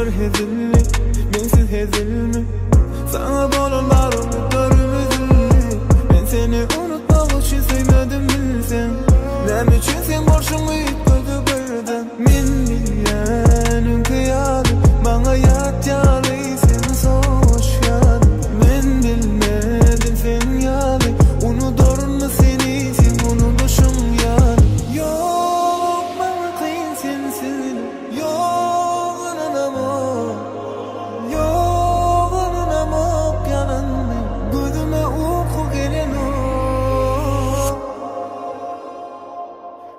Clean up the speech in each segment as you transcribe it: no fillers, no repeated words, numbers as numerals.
Günler hezilli, mensiz hezilmi? Sana bolan barımı dörümüzünlü. Ben seni unutmak için sevmedim bilsen. Nem için sen borşunu yıkmadı birden. Men bilyen ünki yalı, bana yat yalı sen soğuş yalı. Men bilmedim sen yalı, unutur mu seni sen unutuşum yalı. Yok bana kıyın sensin, yok inanamam, yok inanamam yalanı. Gözüme uyku gelen o.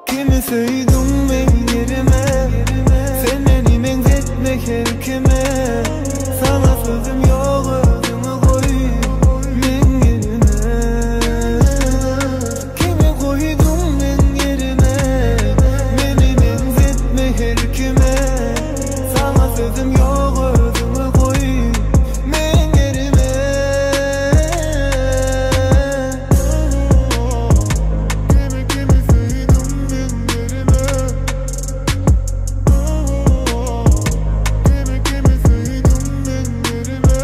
Kimi sevdim ben yerime, sen beni benzetme her kime. Sana sözüm yok özümü koy men yerine. Kimi koydum ben yerine, beni benzetme her kime. Sana sözüm yok özümü koy men yerime. Kimi sevdim ben yerime. Kimi sevdim ben yerime.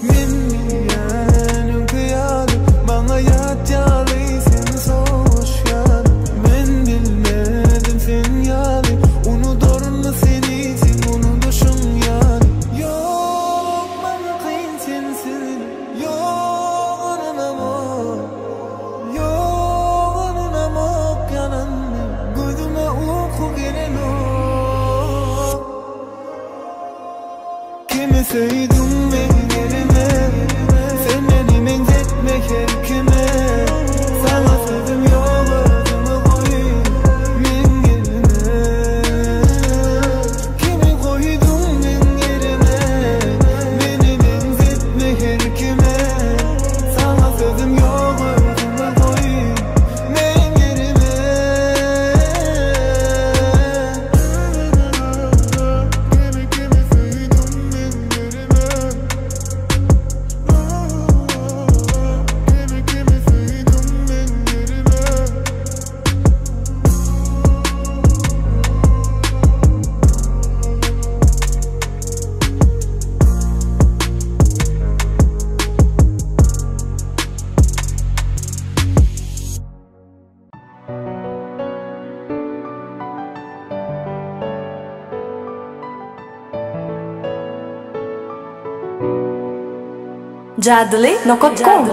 Men bilyen ünki yalı, bana yat yalı sen soğuş yalı. Men bilmedim sen yalı, unutur mu seni sen unutuşum yalı. Yok bana kıyın sensin, yok inanamam, yok inanamam yalanı. Gözüme uyku gelen o. Kimi sevdim ben yerime, sen beni benzetme her kime. Sana sözüm yok özümü koy men yerine. Kimi koydum ben yerine, beni benzetme her kime. Sana sözüm yok özümü koy men yerime. Kimi sevdim ben yerime. Kimi sevdim ben yerime. Jadli.com.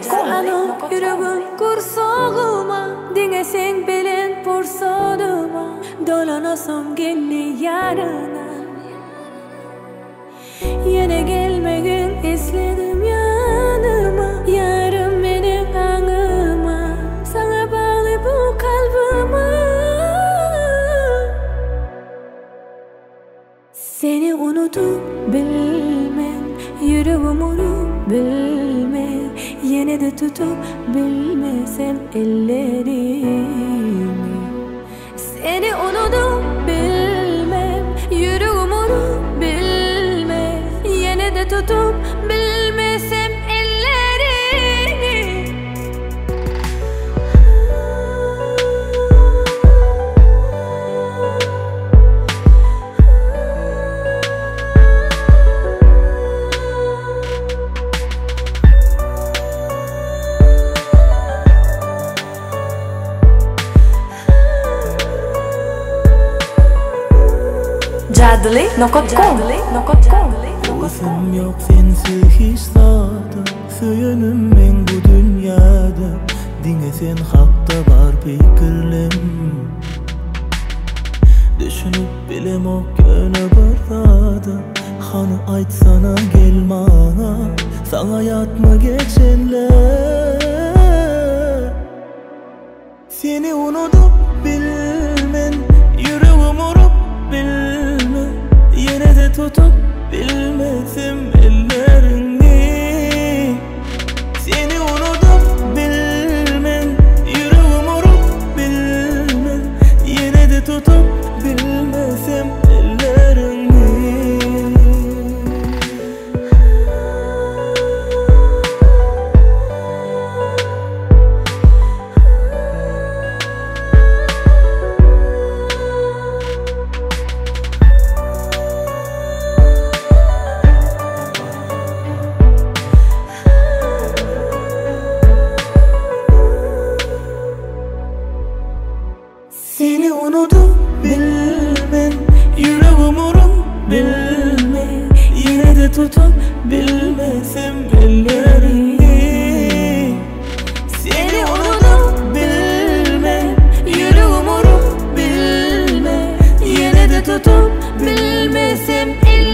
Sana yüreğim kursağıma, dine sen bilen pursadıma, dolanasam geldi yarına. Yine gelmeyin istedim yanıma, yarım benim anıma, sana bağlı bu kalbime. Seni unutup bilmem, yüreğim unutup bilmem, yine de tutup bilmesem ellerimi. Seni unutup bilmem, yüreğim unutup bilmem, yine de tutup bilmesem ellerini. Jadli.com. Özüm yok sensiz hiç zada, Söyünüm men bu dünyada. Dine sen hakta var fikirlim, Düşünüp bilem o gönü bir zada. Hanı aytsana gel bana, Sana yatma geçenler. Seni unutup bilmen, Yüreğim urup bilmen, Yine de tutup bilmedim ellerini. Seni unutup bilmen, Yüreğim urup bilmen, Yine de tutup bilmesem ellerini. tutup bilmesem ellerini. Seni unutup bilmem, yüreğim urup bilmem, yine de tutup bilmesem ellerini.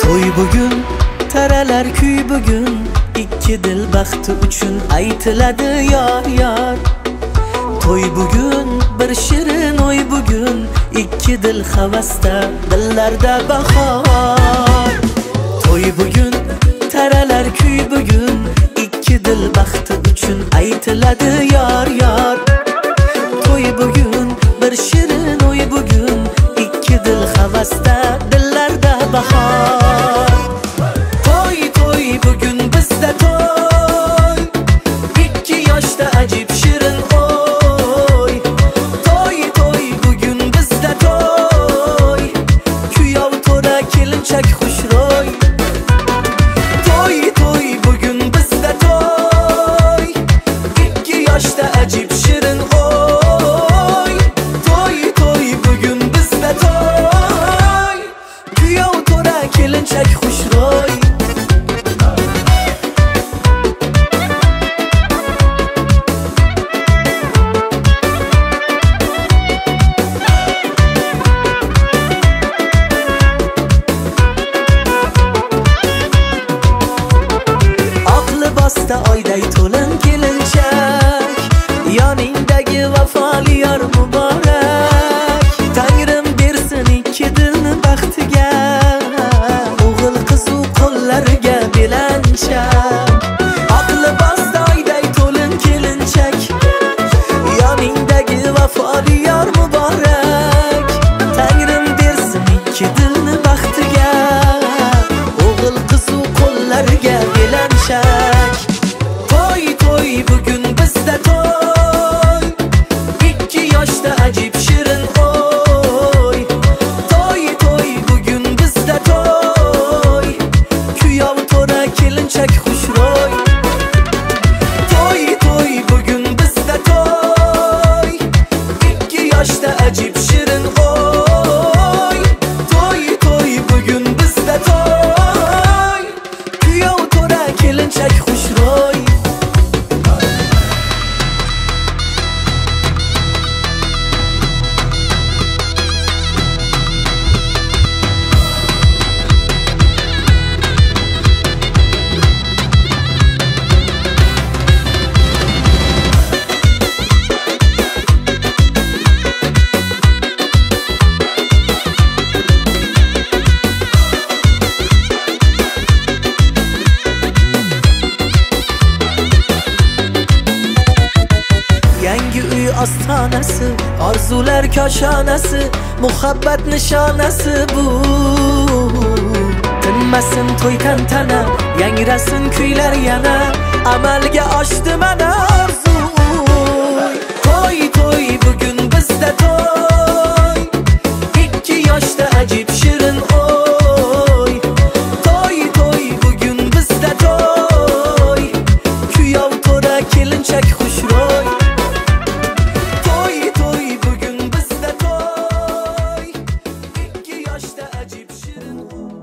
To'y bugun, taralar kuy bugun, ikki dil baxti uchun aytiladi yor yor. To'y bugun, bir shirin o'y bugun, ikki dil havasda, dillarda bahor. To'y bugun, taralar kuy bugun, ikki dil baxti uchun aytiladi yor yor. To'y bugun, bir shirin o'y bugun, ikki dil havasda, dillarda bahor. To'y to'y bugun bizda to'y, ikki yoshda ajib shirin o'y. To'y to'y bugun bizda to'y, kuyov to'ra kelinchak xushro'y. To'y to'y bugun bizda to'y, ikki yoshda ajib shirin o'y. To'y to'y bugun bizda to'y, kuyov to'ra kelinchak xushro'y. Oq libosda oyday to'lin kelinchak, yoningdagi vafoli yor muborak. Tangrim bersin ikki dilni baxtiga, o'g'il qiz u qo'llariga belanchak. Oq libosda oyday to'lin kelinchak, yoningdagi vafoli yor muborak. Tangrim bersin ikki dilni baxtiga, o'g'il qiz u qo'llariga belanchak. To'y to'y bugun bizda to'y, ikki yoshda ajib shirin o'y. To'y to'y bugun bizda to'y, kuyov to'ra kelinchak xushro'y. To'y to'y bugun bizda to'y, ikki yoshda ajib shirin o'y. To'y to'y bugun bizda to'y, kuyov to'ra kelinchak xushro'y. Yangi uy ostonasi, orzular koshonasi, muhabbat nishonasi bu. Tinmasin to'y tantana, yangrasin kuylar yana, amalga oshdi mana orzu. To'y to'y bugun bizda to'y, ikki yoshda ajib shirin o'y. To'y to'y bugun bizda to'y, kuyov to'ra kelinchak xushro'y. To'y to'y bugun bizda to'y, ikki yoshda ajib shirin o'y.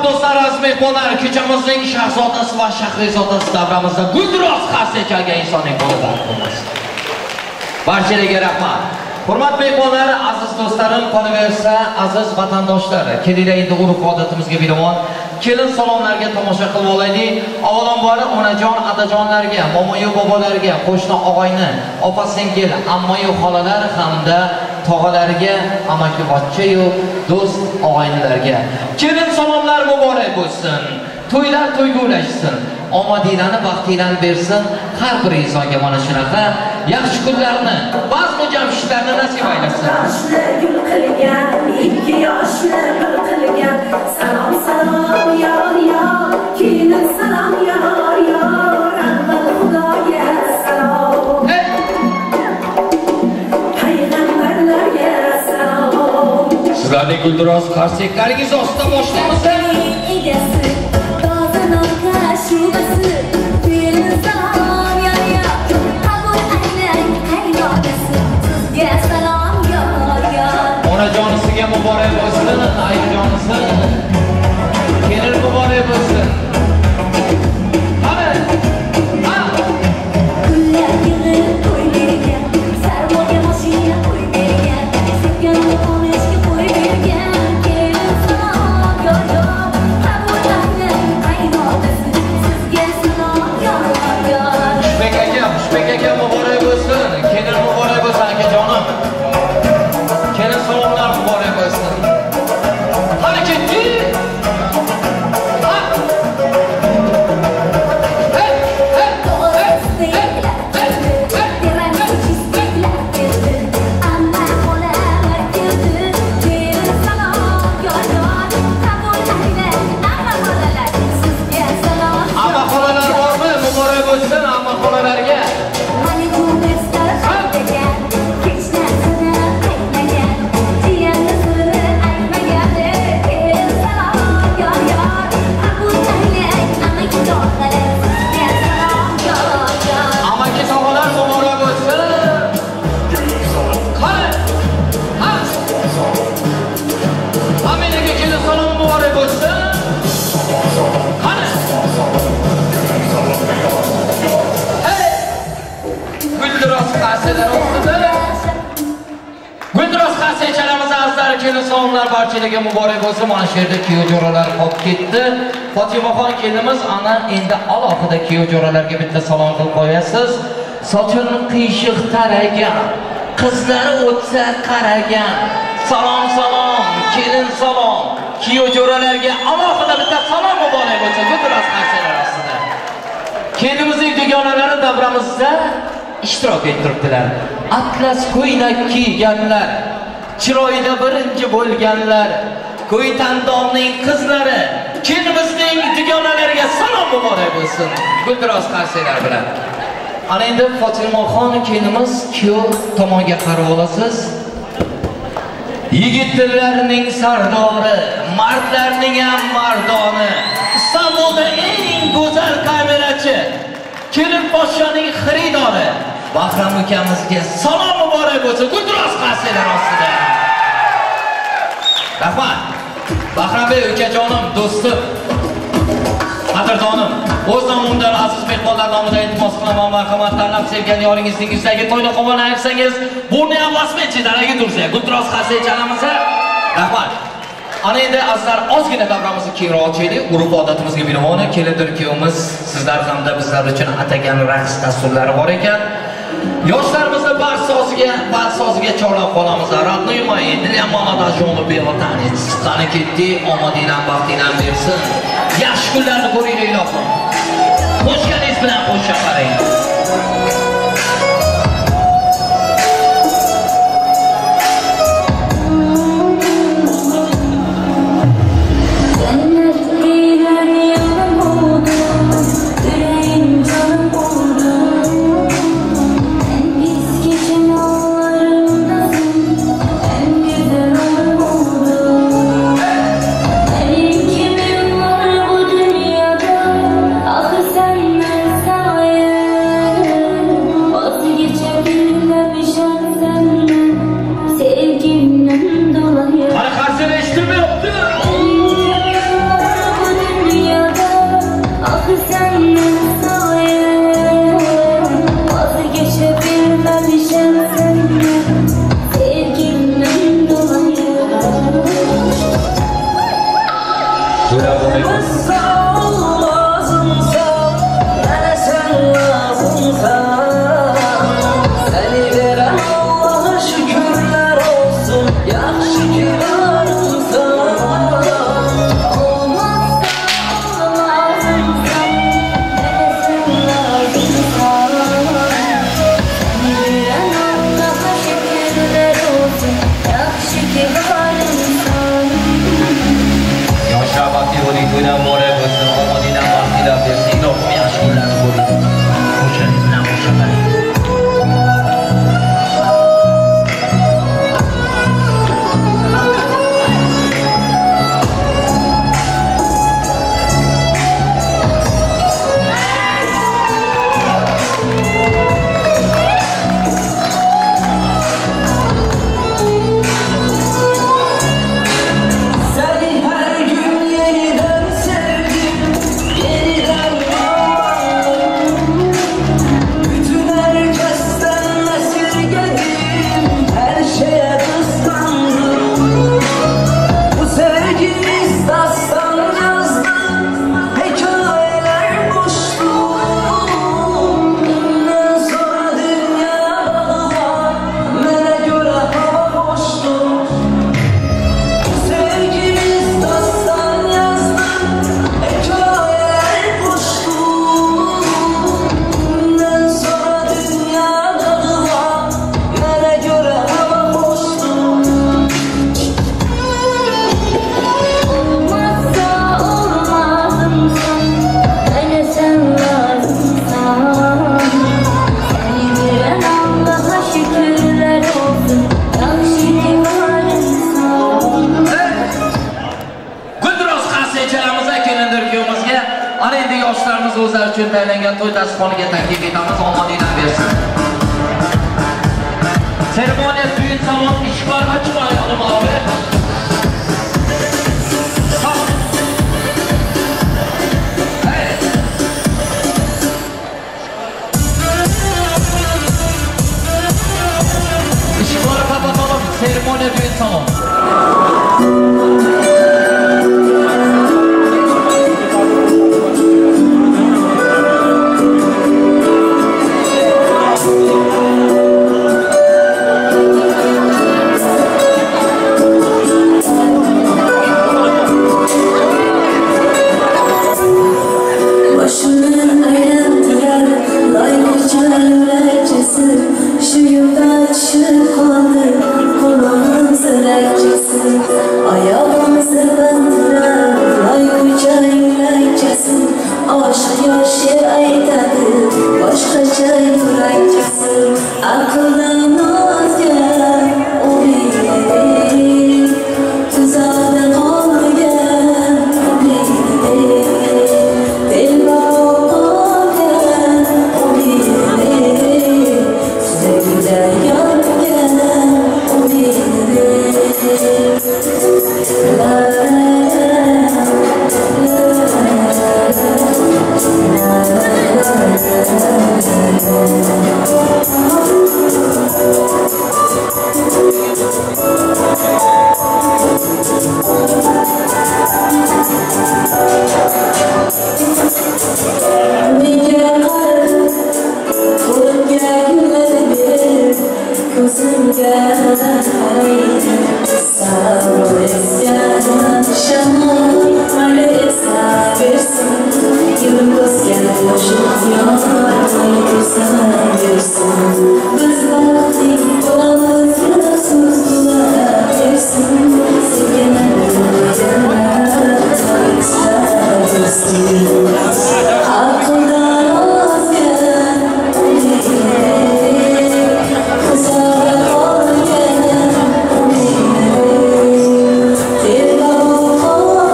Do'stlar, aziz mehmonlar, kechamizning shahzodasi va shahrizodasi davramizda guldiroz qarsak chalgan insonning qo'li band bo'lmasin. Barchalarga rahmat. Hurmatli mehmonlar, aziz do'stlarim, qolaversa aziz vatandoshlar, kelinglar endi urf-odatimizga binoan kelin salomlarga tomosha qilib olaylik. Avvalambor onajon, adajonlarga, momoyu bobolarga, qo'shni og'ayni, opa-singil, ammayu xolalar hamda tog'alarga, amaki-bochchayu do'st og'aynilarga kelin salomlar muborak bo'lsin. To'ylar to'yga ulashsin. Omadinglarni, baxtinglarni bersin. Har bir insonga mana shunaqa yaxshi kunlarni, bazmu jamshidlarni nasib aylasin. Yoshni gul qilgan, ikki yoshni bir qilgan. Salom salom yor yor, kelin salom yor yor, avval Xudoga salom. Payg'ambarlarga salom. Sizlarning guldiroz qarsaklaringiz ostida boshlaymiz. Egasi toza noka shubasi, kelin salom yor yor, qabul aylang qaynonasi, sizga salom yor yor. Onajonisiga muborak bo'lsin, ayajonisi. Kelin muborak bo'lsin. Qani? Ha! Gullar yig'ib qo'y bergan, sarmoya mashina qo'y bergan, sepgan o'qishga qo'y bergan. Kelin salom yor yor, qabul aylang qaynonasi, sizga salom yor yor. Xushbek aka, Xushbek aka muborak bo'lsin. Kelin muborak bo'lsin akajonim. Kelin salomlar muborak bo'lsin. Qani ketdik? Ha! Hey, hey, hey, hey, hey, hey. Amma xolalar bormi? Muborak bo'lsin amma xolalarga. Amaki tog'alar muborak bo'lsin. Qani? Ha! Hammaga kelin salom muborak bo'lsin. Qani? Hey! Guldiroz qarsalar ostida. Guldiroz qarsak chalamiz azizlar, kelin salomlar barchalarga muborak bo'lsin. Mana shu yerda kuyov jo'ralar qolib ketdi. Fotimaxon kelinimiz ana endi alohida kuyov jo'ralarga bitta salom qilib qo'yasiz. Sochini qiyshiq taragan, qizlari o'tsa qaragan. Salom salom, kelin salom. Kuyov jo'ralarga alohida bitta salom muborak bo'lsin. Guldiroz qarsalar ostida. Kelinimizning dugonalari davramizda ishtirok ettiribdilar. Atlas ko'ylak kiyganlar, chiroyida birinchi bo'lganlar, Ko'ytandonning qizlari, kelinimizning dugonalariga salom muborak bo'lsin. Guldiroz qarsaklar bilan. Ana endi Fotimaxon kelinimiz kuyov tomonga qarab olasiz. Yigitlarning sardori, mardlarning ham mardoni, Istanbulda eng go'zal kamerachi, kelin podshoning xaridori Bahrom ukamizga salom muborak bo'lsin. Guldiroz qarsaklar ostida. Rahmat. Bahrombek ukajonim, do'stim, qadrdonim, o'z nomimdan aziz mehmonlar nomidan iltimos qilaman, marhamat tanlab sevgan yoringizning yuzidagi to'yni qovun ayirsangiz, burni ham bosmaychi, daraga tursa, guldiroz qarsak chalamiz. Rahmat. Ana endi azizlar, ozgina davramizni kengroq ochaylik. Urf-odatimizga binoan kelindir kuyovimiz sizlar hamda bizlar uchun atagan raqs dasturlari bor ekan. Yoshlarimizni barchasiga chorlab qolamiz. Родные мои, для молодожёны белый танец. Qani ketdik, omadinglar, baxtinglar bersin. Yaxshi kunlarni ko'ringlar ilohim. Qo'shganingiz bilan qo'sha qarang. Sen ben sayın. Olmazsa olmazımsan, mənə sən lazımsan. Səni verən Allaha şükürlər olsun, yaxşı ki varımsan. Olmazsa olmazımsan, mənə sən lazımsan. Səni verən Allaha şükürlər olsun, yaxşı ki varımsan. Yoshlar baxtli bo'ling, to'ydan muborak bo'lsin, omadinglar baxtinglar bersin, ilohim yaxshi kunlarni ko'ring. Qo'shingiz bilan qo'shiqlaring. Seni her gün yeniden sevdim, yeniden bağlandım. Bütün herkesten esirgedim, her şeye kıskandım. Bu sevgimiz dastan yazdı, hikayeler boştu. Bundan sonra dünya dağılar, mənə görə hava boştu. Sevgimiz dastan yazdı, hikayeler boştu. Bundan sonra dünya dağılar, mənə görə hava boştu. Olmazsa olmazımsan, mənə sən lazımsan. Səni verən Allaha şükürlər olsun, yaxşı ki varımsan. Gulduros qarshi kelindir kuyovimizga. Ana endi yoshlarimiz o'zlari uchun tayinlangan to'y dasturxoniga taklif etamiz, omadinglar bersin. Seremoniya düğün salon ishlar açık ayağım abi. Hey. Işıkları kapatalım. Seremoniya düğün salon. Başını aylantırar, layıkça yürekçesi. Şu yolda düşüp kaldı, kulağın zırakçısı. Ayağımı sırbandırar, layıkça yürekçesi. Aşık yaşı aytadı, başkaca yürekçesi. Akıldan ozgan umidi, tuzakta qolgan umidi. Telba qolgan umidi, suvda yongan umidi. La la la Nega qarab qo'limga gullar berib, ko'zimga qaraydi. Sabr esgan shamol mayli esa bersin, yilib o'sgan qo'shiq yormay tursin bersin. Biz baxtli bo'lamiz, so'z bo'laversin, sevgini Aqldan ozgan umidi, tuzakda qolgan umidi, telba qolgan.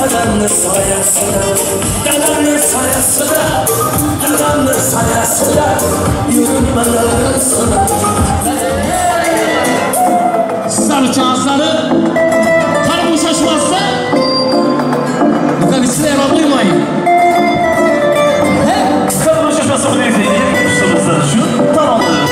Dadamni soyasida, dadamni soyasida, dadamni soyasida yuribman o'zim. Sarıçağızları karı şaşmazsa Mukavisine duymayın. Karı şaşmazsa bu neyse şu tamamdır.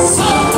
Stop!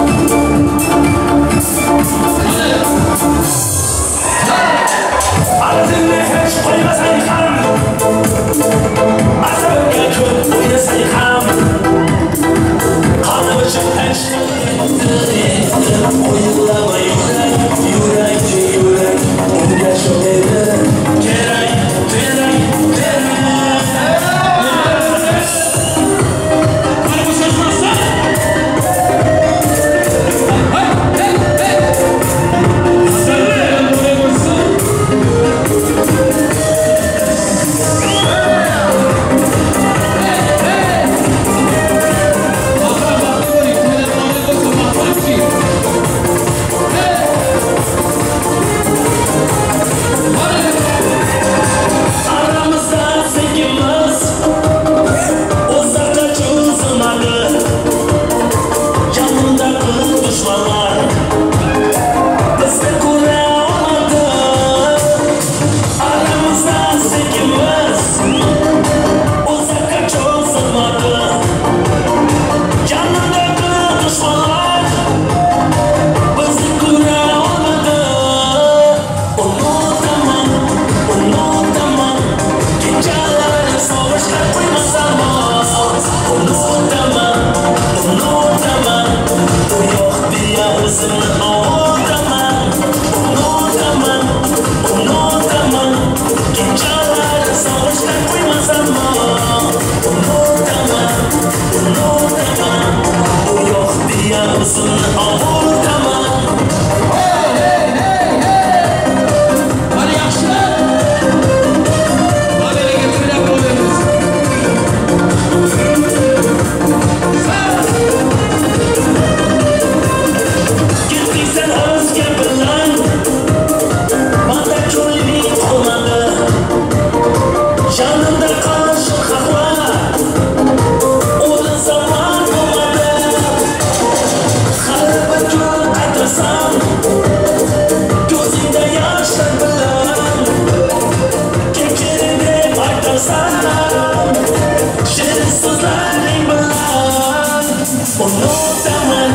Unutaman,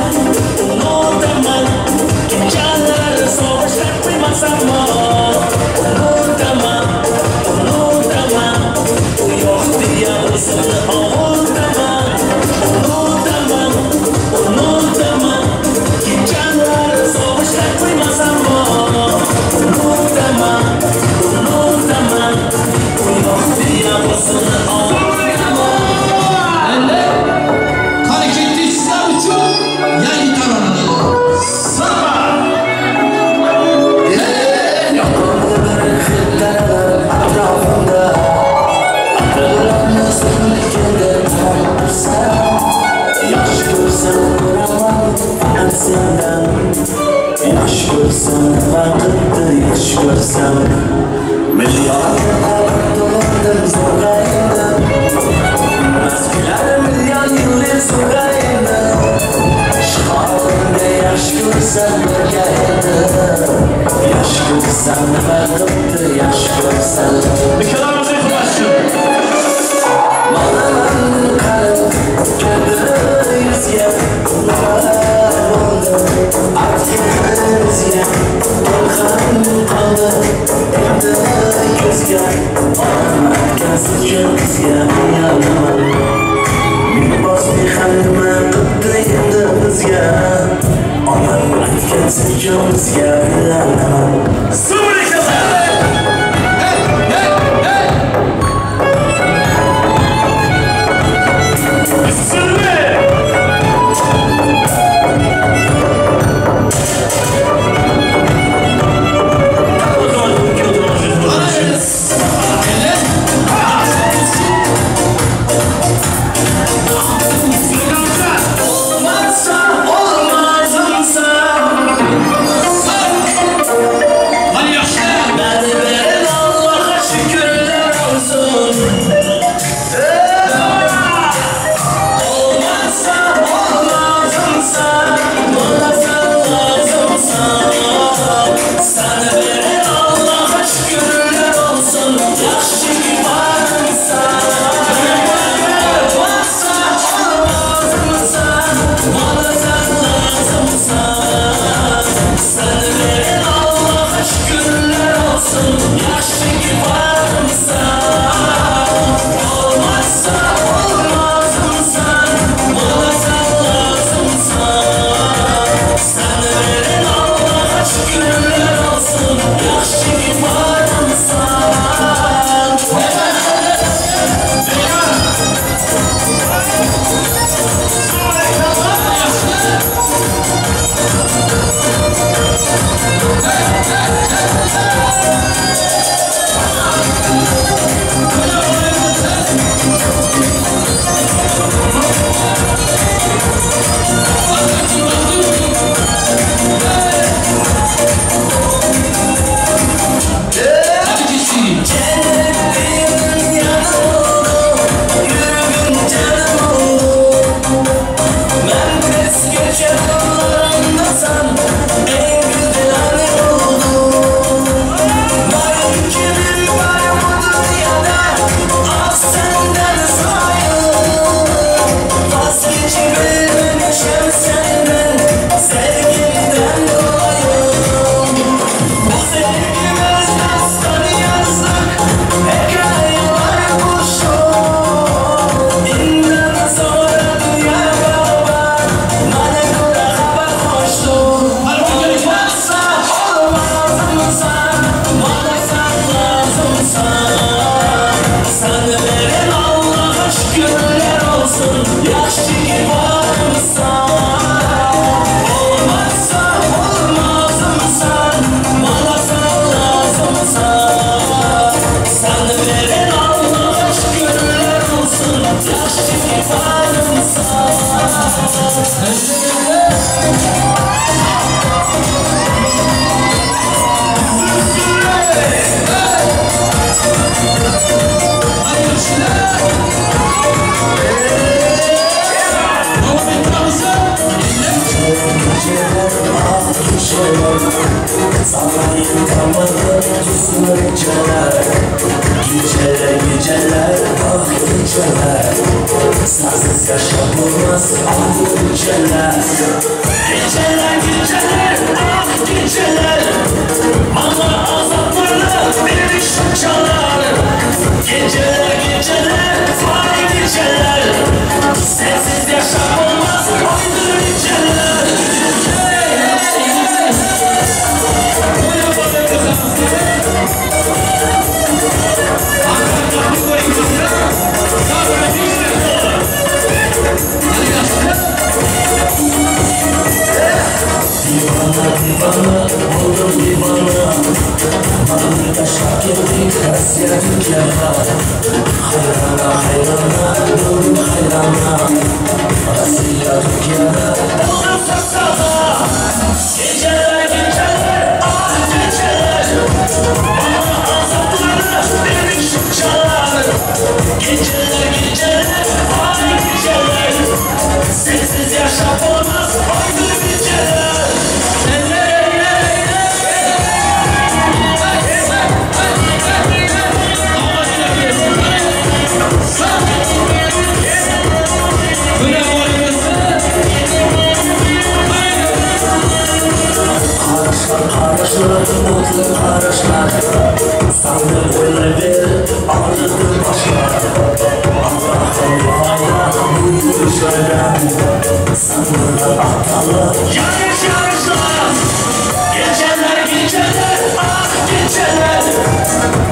unutaman, kechalari sog'ishlab qo'ymasam. Unutaman, unutaman, u yo'q deya o'zimni ovutaman. Unutaman, unutaman, kechalari sog'ishlab qo'ymasam. Unutaman, unutaman, u yo'q deya o'zimni ovutaman. Endi qani ketdik sizlar uchun yangi tarona. Sirma. Yoqimli bir hid daralar atrofimda, atirlarni so'ngligida topsam, yaxshi ko'rsam ko'raman faqat sendan, yaxshi ko'rsam nima qildi yaxshi ko'rsam, million to'ldim zo'rg'a endi, mazkular million yillik zo'rg'a endi, ishqorimda yaxshi ko'rsam birga endi, yaxshi ko'rsam nima qildi yaxshi ko'rsam. Ikkalamiz ixloschi. Manaman qalb keldi yuzga, nimalar bo'ldi aytganimizga, to'lqin qoldi endi ko'zga, onam aytgan so'zga bizga uyalaman. Ming bosdi ham nima qildi endi bizga, onam aytgan so'zga bizga uyalaman. Olmazsa olmazımsan, beni veren Allah'a şükürler olsun. Olmazsa olmazımsan, bana sen lazımsan. Seni veren Allah'a şükürler olsun, yaxşı ki varımsan. Olmazsa olmazımsan, bana sen lazımsan. Seni veren Allah'a şükürler olsun, yaxşı ki varımsan. Olmazsa olmazımsan, bana sen lazımsan. Seni veren Allah'a şükürler olsun, yaxşı ki varımsan. Cennetimin yanı oldu, yürügün canım oldu. Ben tez gece anlasam, en güzel oldu. Varım ki bir var bu dünyada, ah senden sayılır. Vazgeçebilmemişim senden, sevgimden dolayı. Bu sevgimiz dastanı yazdık, hikayeler kuşu. İnden sonra dünya baba, bana göre haber hoştu. Olmazsa olmazımsan, bana sen lazımsan. Seni veren Allah'a şükürler olsun, yaxşı ki varımsan. Olmazsa olmazımsan, bana sen lazımsan. Seni veren Allah'a şükürler olsun, yaxşı ki varımsan. Geceler, geceler, ah geceler. Sensiz yaşam olmaz ah geceler. Geceler geceler ah geceler. Bana azaplarla bir şu çalar. Geceler geceler vay geceler. Sensiz yaşam olmaz ah geceler. Hey hey hey. Divana divana oldum divana. Bana taşak ettik Asya dükkana. Hayrana hayrana oldum hayrana. Asya dükkana oldum saksana. Geceler geceler ah geceler. Bana azaplarla bir ışık çalar. Geceler geceler ay geceler. Sensiz yaşam olmaz haydi geceler. Qarashlar, o'tli qarashlar. Sanni o'ylayver, og'ritdi boshlar. Allohdan foyda bu yurishlardan. Sanni aqalli yarish yarishlar. Geceler geceler ah geceler.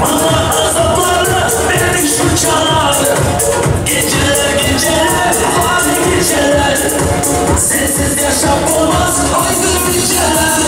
Bana azaplarla beni şu çalar. Geceler geceler ah geceler. Sensiz yaşam olmaz haydi geceler.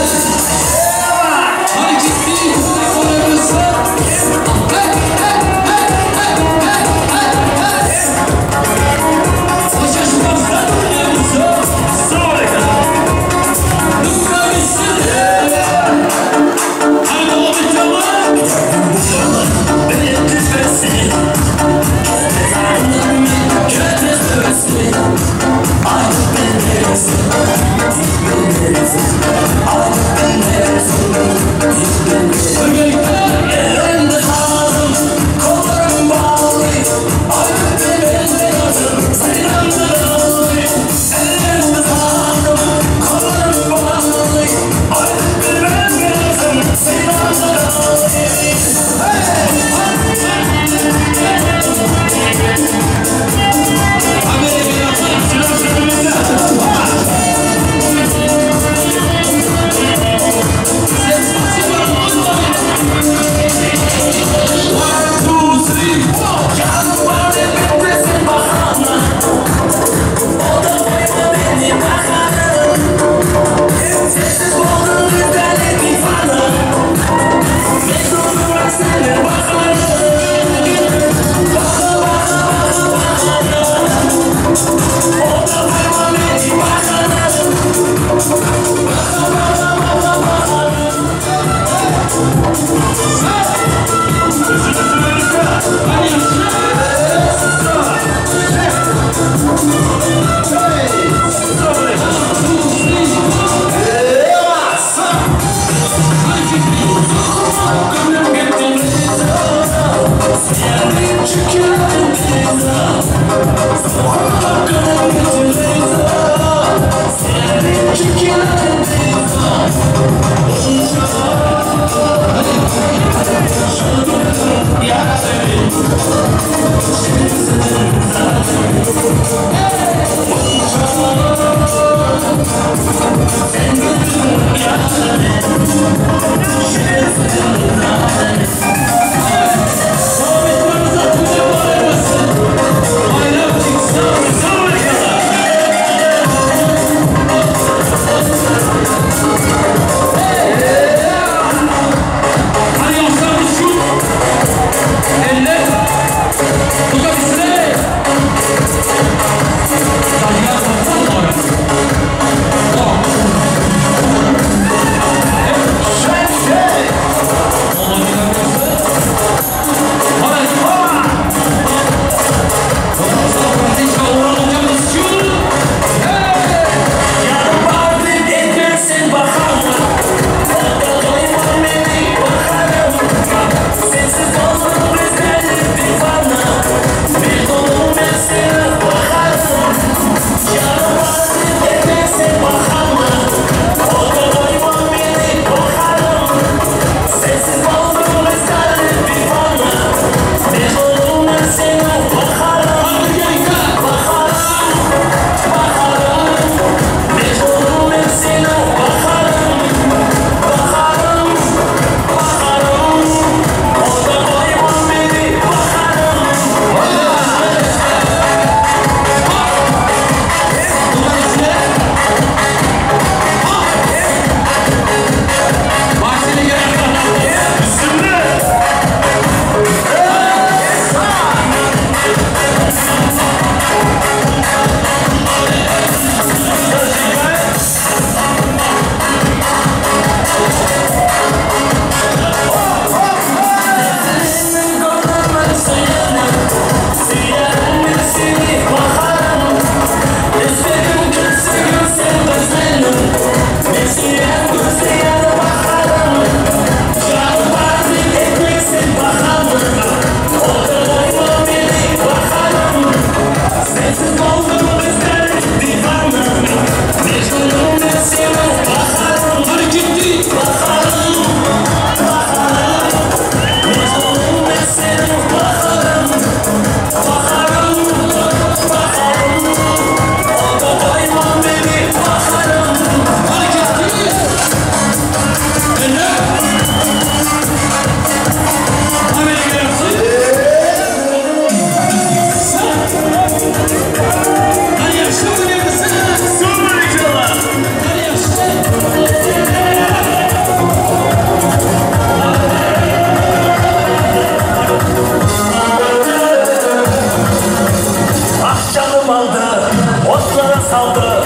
saldı.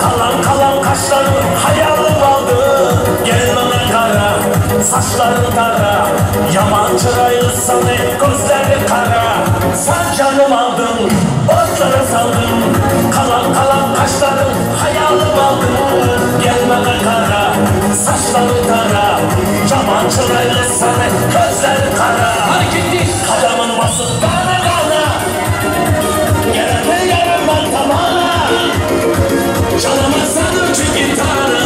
Kalan kalan kaşlarım hayalım aldı. Gel bana kara, saçların kara. Yaman çıraylısan hep gözleri kara. Sen canım aldın, otlara saldın. Kalan kalan kaşlarım hayalım aldı. Gel bana kara, saçların kara. Yaman çıraylısan hep gözleri kara. Hareketli. Kadamın basıp dana dana. Gelene yarım ben tamana. Çalamazsan üçün gitarı.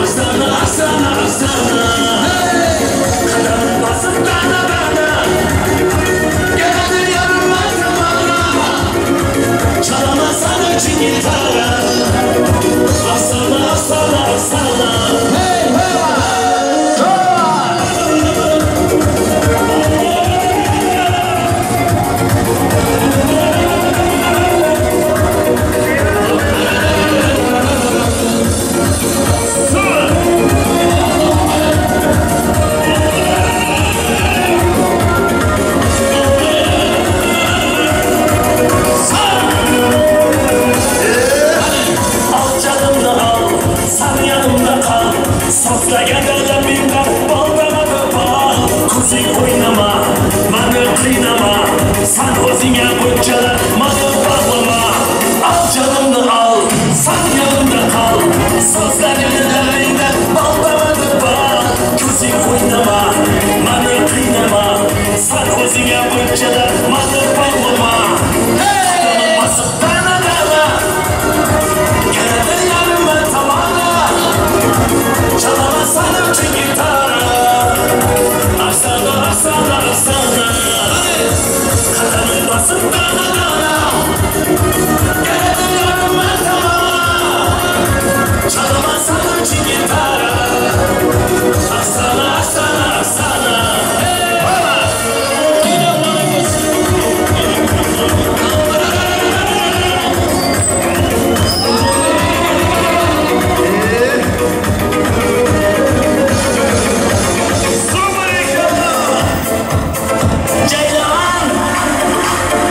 Arsana arsana arsana. Hey! Kadamın basıp dana dana. Gelene yarım ben tamana. Çalamazsan üçün gitarı. Arsana arsana arsana. Hey hey! Al canımda al, sen yanımda kal. Sazla gel bir kal, baldama bal. Kuzi oynama, beni kıynama. Sen o'zingga bunchalar mani bağlama. Al canımni al, sen yanımda kal. Sazla gel baldama bal. Kuzi oynama, mani kıynama. Sen o'zingga bunchalar mani bağlama. Qadamim bosib dana dana. Keladi yarimi tamana. Çalamazsan üçün gitara. Arsana arsana arsana. Qadamim bosib dana dana. Keladi yarimi tamana. Çalamazsan üçün gitara. Arsana arsana arsana. Ceylan,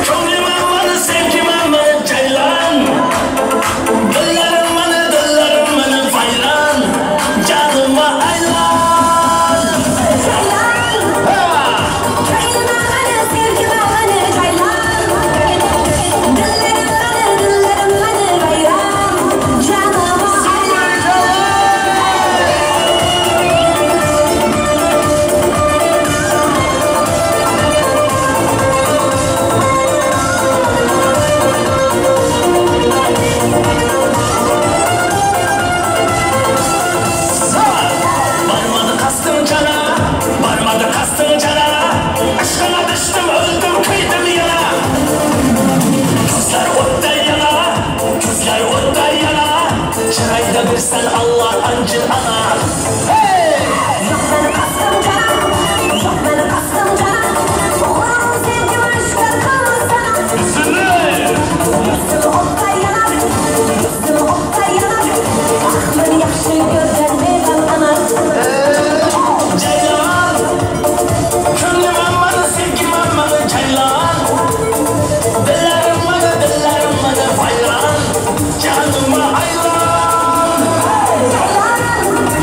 ko'nglim mani, sevgim mani, Ceylan. Dillarim mani, dillarim mani, vayron. Canimga aylan. Ceylan, ko'nglim mani, sevgim mani, Ceylan. Dillarim mani, dillarim mani, vayron. Canimga aylan. Barmadı kastım cana, barmadı kastım cana. Aşkına düştüm, öldüm, kıydım yana. Gözler otta yana, gözler otta yana. Çırayda birsen Allah ancır ana. Hey! Yok beni kastım cana, yok beni kastım cana. Oğlum sevgim aşkın kalsana. Yüzüm otta yanar, yüzüm otta yanar. Ah beni yaxşı görgen meyvan ana. Ceylan, ko'nglim mani, sevgim mani, Ceylan. Dillarim mani, dillarim mani, vayron. Canimga aylan. Ceylan,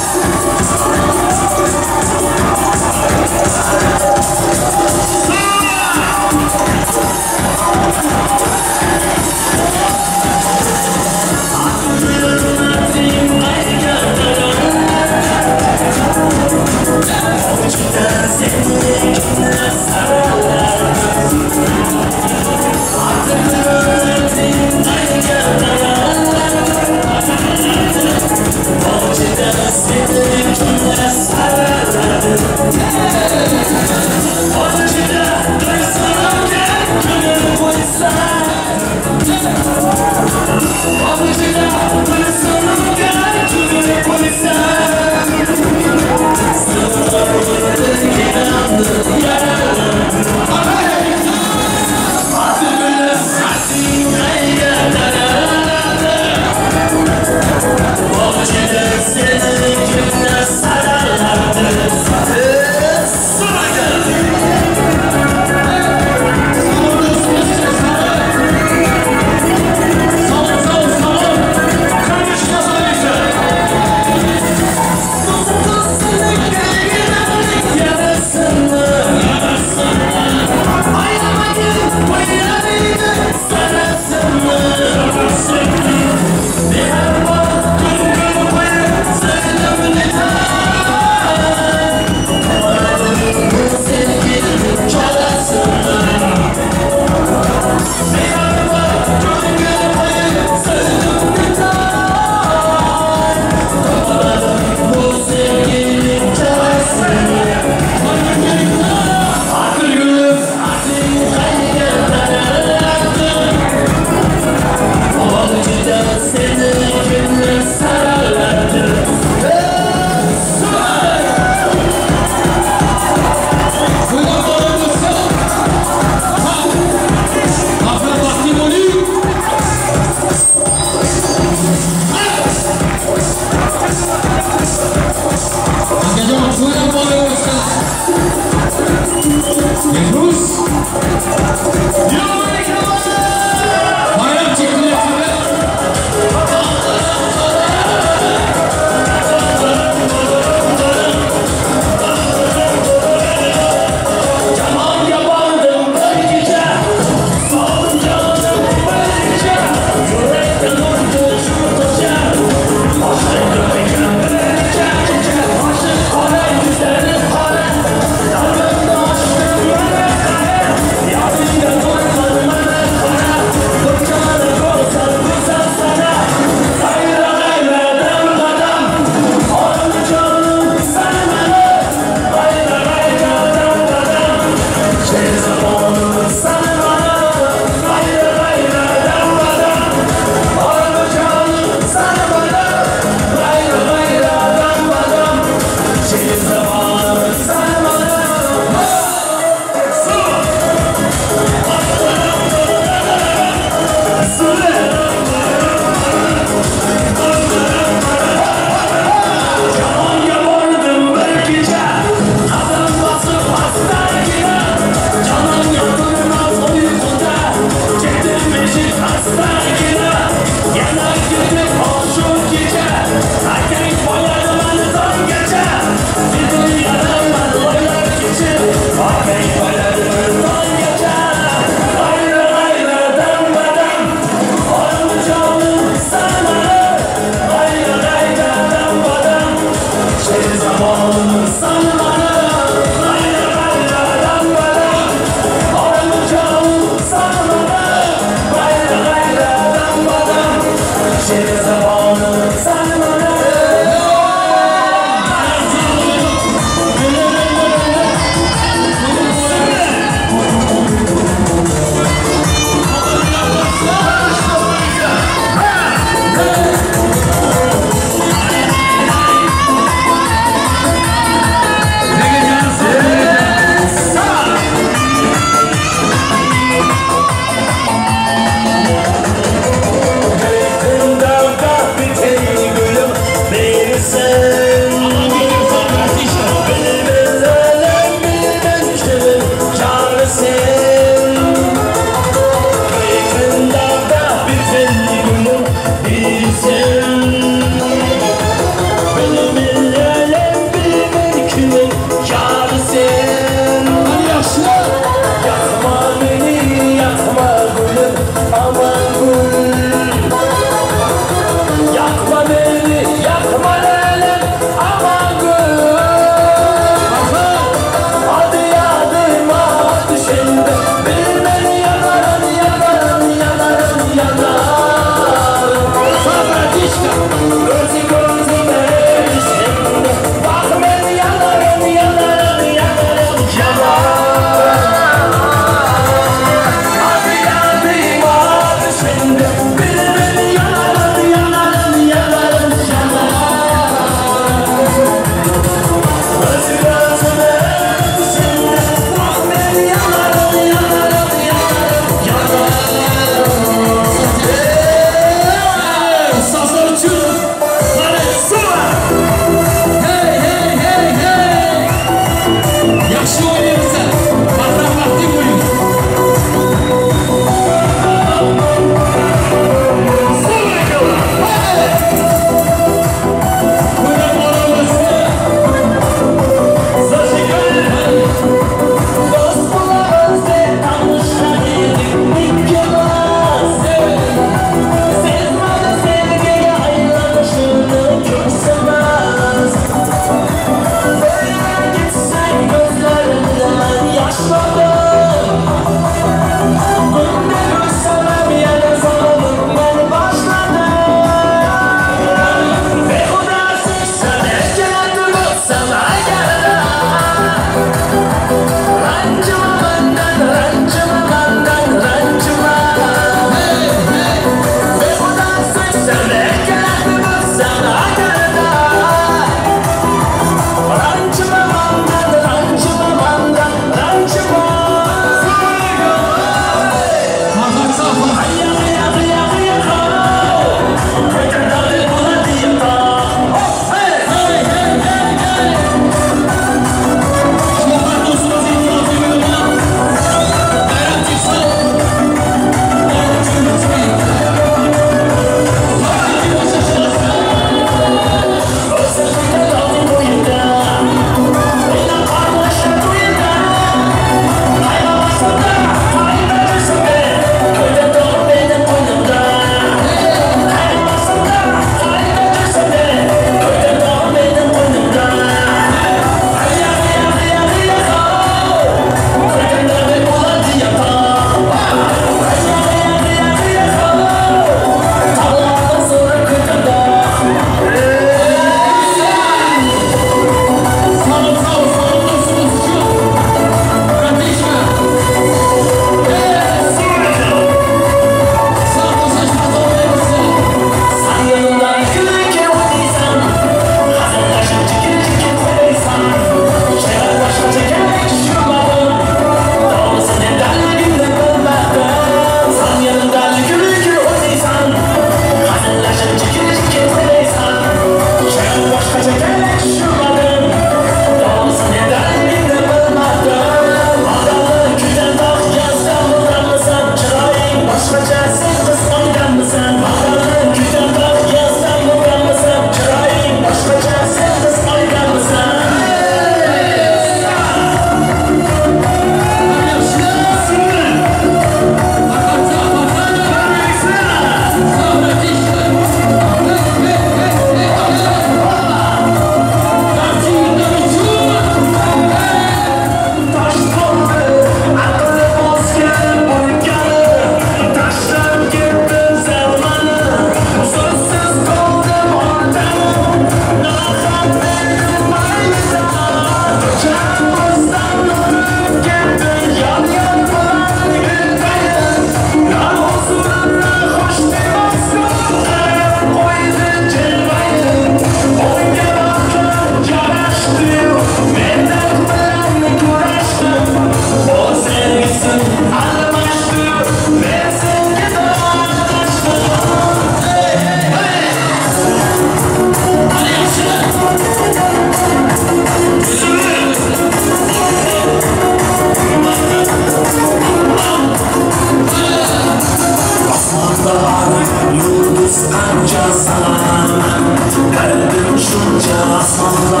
Shuncha osmonda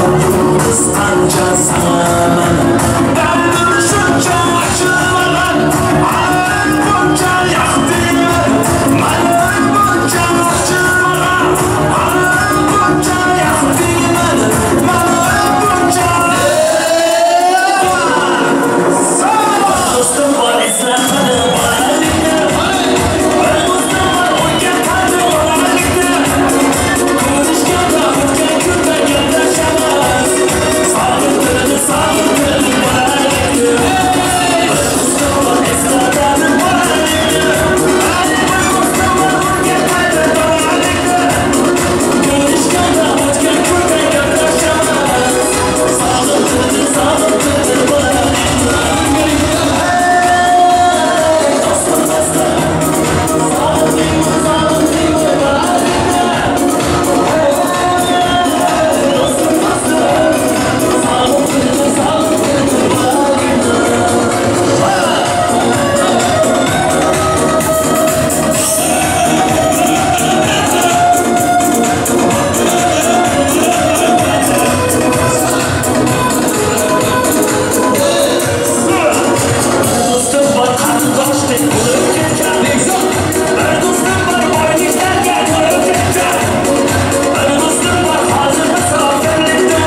oy yulduz qancha sana dardim shuncha ochilmagan ay buncha yoqdingmi mana buncha ochilmagan ay buncha yoqdingmi mana buncha do'stim bor eslatadi bolalikni bir do'stim bor o'rgatadi bolalikni ko'rishganda o'tgan kunda gaplashamiz sog'intirdi sog'intirdi bolalikni bir do'stim bor eslatadi bolalikni bir do'stim bor o'rgatadi bolalikni ko'rishganda o'tgan kunda gaplashamiz sog'intirdi sog'intirdi bolalikni. Do'stim bor qarindoshdek bo'lib ketgan bir do'stim bor boyliklarga to'lib ketgan bir do'stim bor hozir musofirlikda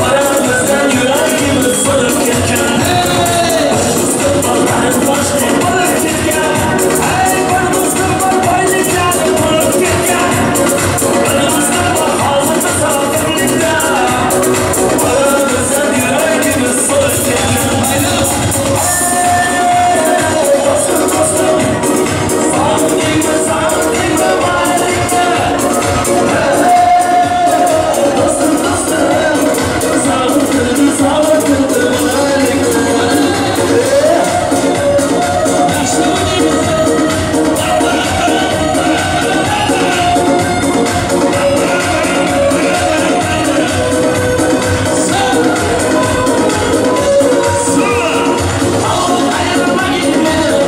oramizdan yuragimiz so'lib ketgan bir do'stim bor qarindoshdek bo'lib ketgan ay bir do'stim bor boyliklarga to'lib ketgan bir do'stim bor hozir musofirlikda oramizdan yuragimiz so'lib ketgan. Dostum dostum sağlıklı sağlıklı bolalikni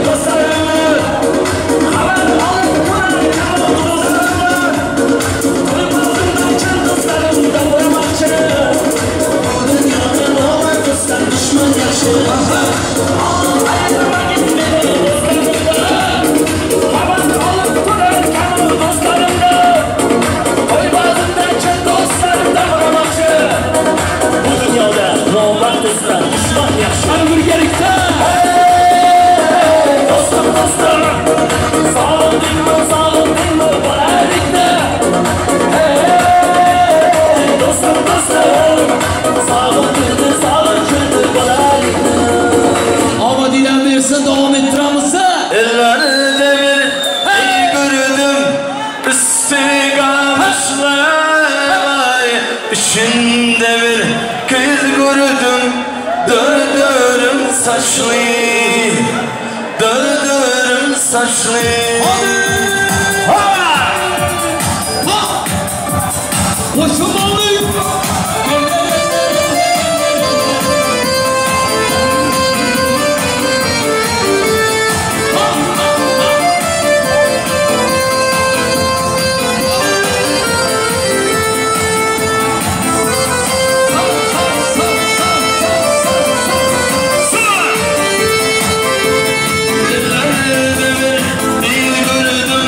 dostum dostum sağlıklı sağlıklı bolalikni. Dostum dostum sağlıklı sağlıklı bolalikni dostum dostum sağlıklı sağlıklı bolalikni. Omadinglar bersin, davom ettiramiz. Ellerinde bir ey gördüm üstü kamışlar içinde bir kız gördüm dördürüm saçlı dördürüm saçlı. Ellerinde bir ey gördüm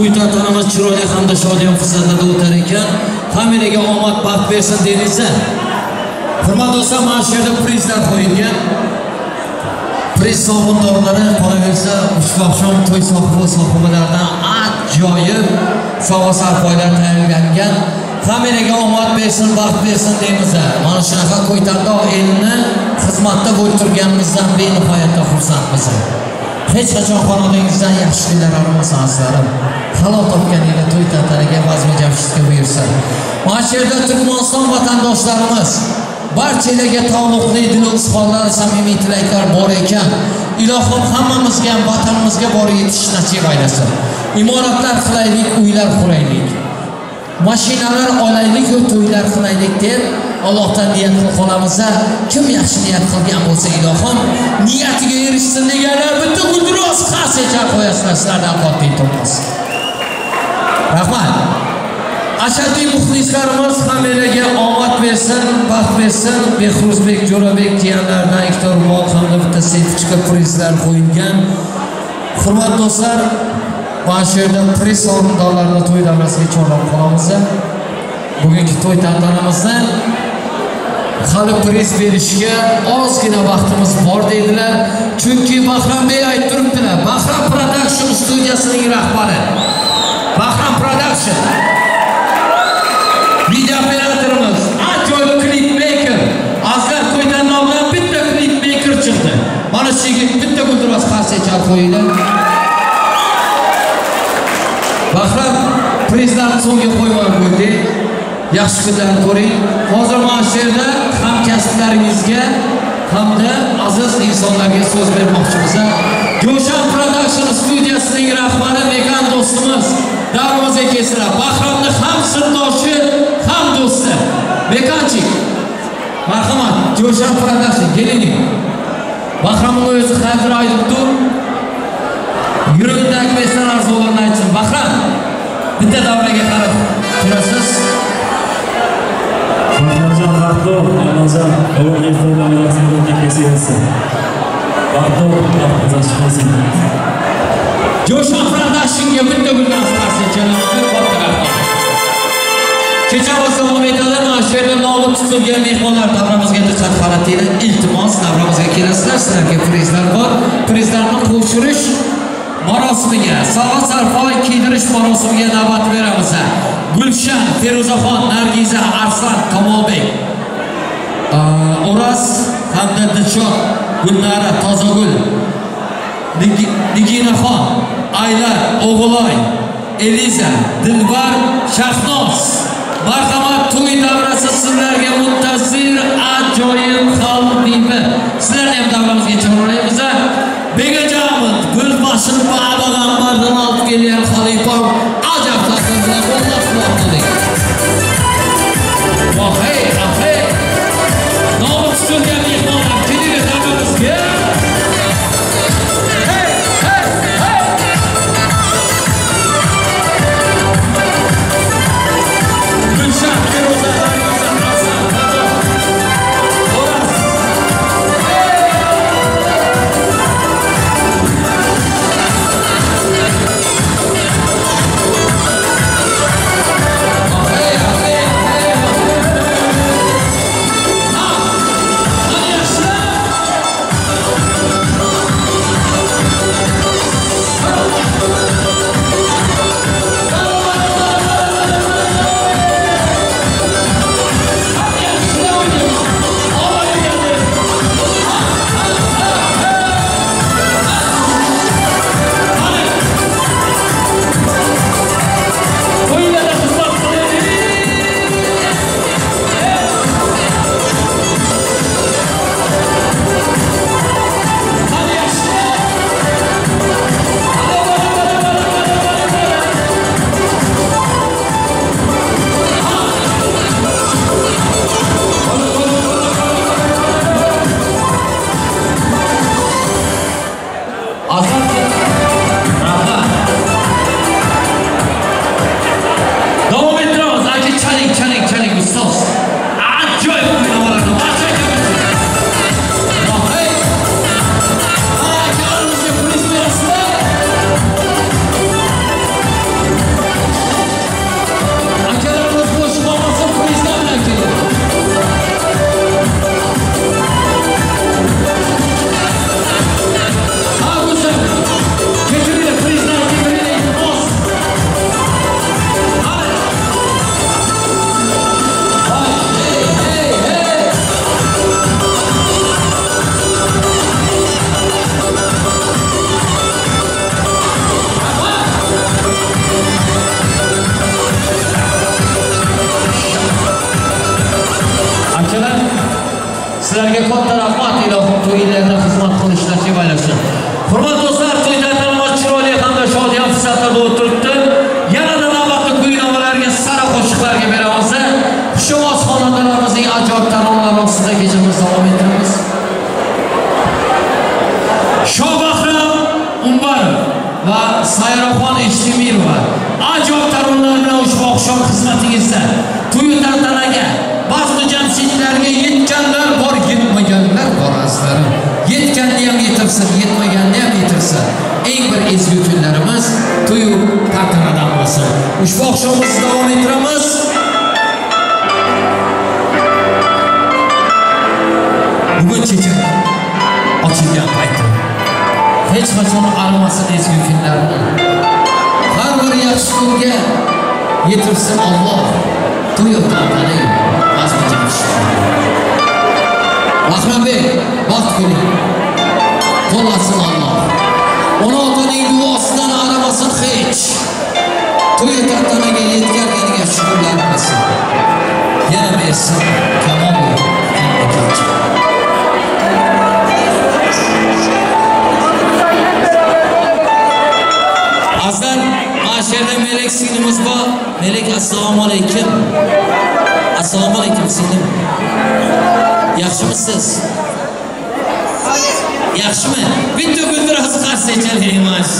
To'y tantanamiz chiroyli hamda shodiyona fursatlarda o'tar ekan. Hammaga omad, baxt bersin deymiz. Hurmatli do'stlar, mana shu yerda prizlar qo'yilgan. Priz sovrindorlari qolaversa, ushbu oqshom to'y sohibi sohibalaridan ajoyib sovg'a sarpoylar tayyorlangan. Hammaga omad bersin, baxt bersin deymiz. Mana shunaqa ko'ytandoq elni xizmatda bo'lib turganimizdan benihoyatda xursandmiz. Hech qachon xonadoningizdan yaxshi kunlar arimasin azizlarim. Halol topganinglar to'y tantanaga, bazmi jamshidga buyursin. Mana shu yerda Turkmaniston vatandoshlarimiz barchalarga taalluqli dil izhorlar, samimiy tilaklar bor ekan. Ilohim hammamizga ham vatanimizga borib yetish nasib aylasin. Imoratlar qilaylik, uylar quraylik. Mashinalar olaylik va to'ylar qilaylik deb Allohdan niyat qilib qolamiz. Kim yaxshi niyat qilgan bo'lsa, ilohim niyatiga erishsin deganlar bitta gulduros qarsak qo'yasizlar, sizlardan qat'iy iltimos. Rahmat. Ashaddiy muxlislarimiz hammalarga omad bersin, baxt bersin. Behruzbek, Jo'rabek jiyanlardan ikkita ro'mol hamda bitta sertifika prizlar qo'yilgan. Hurmatli do'stlar, mana shu yerda priz sovrindorlarini to'y davrasiga chorlab qolamiz. Bugungi to'y tantanamizni hali priz berishga ozgina vaqtimiz bor dedilar. Chunki Bahrambek aytib turibdilar. Bahram Production studiyasining rahbari. Bahram Production video operatorimiz, ajoyib klipmeyker. Azizlar, to'y tanlovidan bitta klipmeyker chiqdi. Mana shu yigit bitta gulduros qarsak chalib qo'yinglar. Bahram prizlarni so'ngga qo'ymay qo'ydik. Yaxshi kunlarni ko'ring. Hozir mana shu yerda hamkasblaringizga hamda aziz insonlarga so'z bermoqchimiz. Go'shan Production studiyasining rahbari Mekan do'stimiz darvozaga kelsinlar. Bahramni ham sirdoshi, ham do'sti. Mekanchik, marhamat, Go'shan Production keling. Bahramning o'zi hozir aytibdi. Yuragidagi beslar arzularini aytsin. Bahram, bitta davraga qarab turasiz. Bahramjon Baxtdor, Ramazon, Baxtdor, chiqmasin. Jo'shan Productionga bitta guldan qarsak chalamiz. Katta rahmat. Kechamiz davom etadi. Mana shu yerda nomi tutilgan mehmonlar davramizga diqqat qaratinglar. Iltimos, davramizga kelasizlar. Sizlarga prizlar bor. Prizlarni qo'shirish marosimiga, sovg'a sarpoy kiydirish marosimiga navbat beramiz. Gulshan, Feruzaxon, Nargiza, Arslan, Kamolbek, O'raz hamda Dilshod, Gulnara, Tozagul, Niginaxon, Aylar, O'g'iloy, Eliza, Dilbar, Shahnoz. Marhamat, to'y davrasi sizlarga muntazir ajoyib xalq. Sizlarni ham davramizga chorlaymiz. Begajomiz Gulbashir Babag'ambardan olib kelgan xalifa ajab taqdir bilan qo'llab-quvvatladik. Vohey, ahey. Nomi tutilgan mehmonlar kelinglar davramizga. Hey, hey, hey. Gulshan, Feruza, Nargiza, Arslan, O'raz. Hey! va Sayroxon Eshtemirova ajoyib taronalar bilan ushbu oqshom xizmatingizda. To'y tantanaga, bazmi jamshidlarga yetganlar bor, yetmaganlar bor azizlarim. Yetganni ham yetirsin, yetmaganni ham yetirsin. Eng bir ezgu kunlarimiz to'y tantanadan bo'lsin. Ushbu oqshomimizni davom ettiramiz. Bugun chechak ochilgan payti. Hech qachon arimasin ezgu kunlarni. Har bir yaxshi kunga yetirsin Alloh. To'y tantana bazmi jamshid. Bahrombek, baxt kuning. Qo'llasin Alloh. Ona otaning duosidan arimasin hech. To'y tantanaga yetganligiga shukrlar qilsin. Yana bersin kamol hamda. Azizlar, mana shu yerda Melek singlimiz bor. Melek, assalomu alaykum. Assalomu alaykum singlim. Yaxshimisiz? Yaxshimi? Bitta guldiroz qarsak chalaymiz.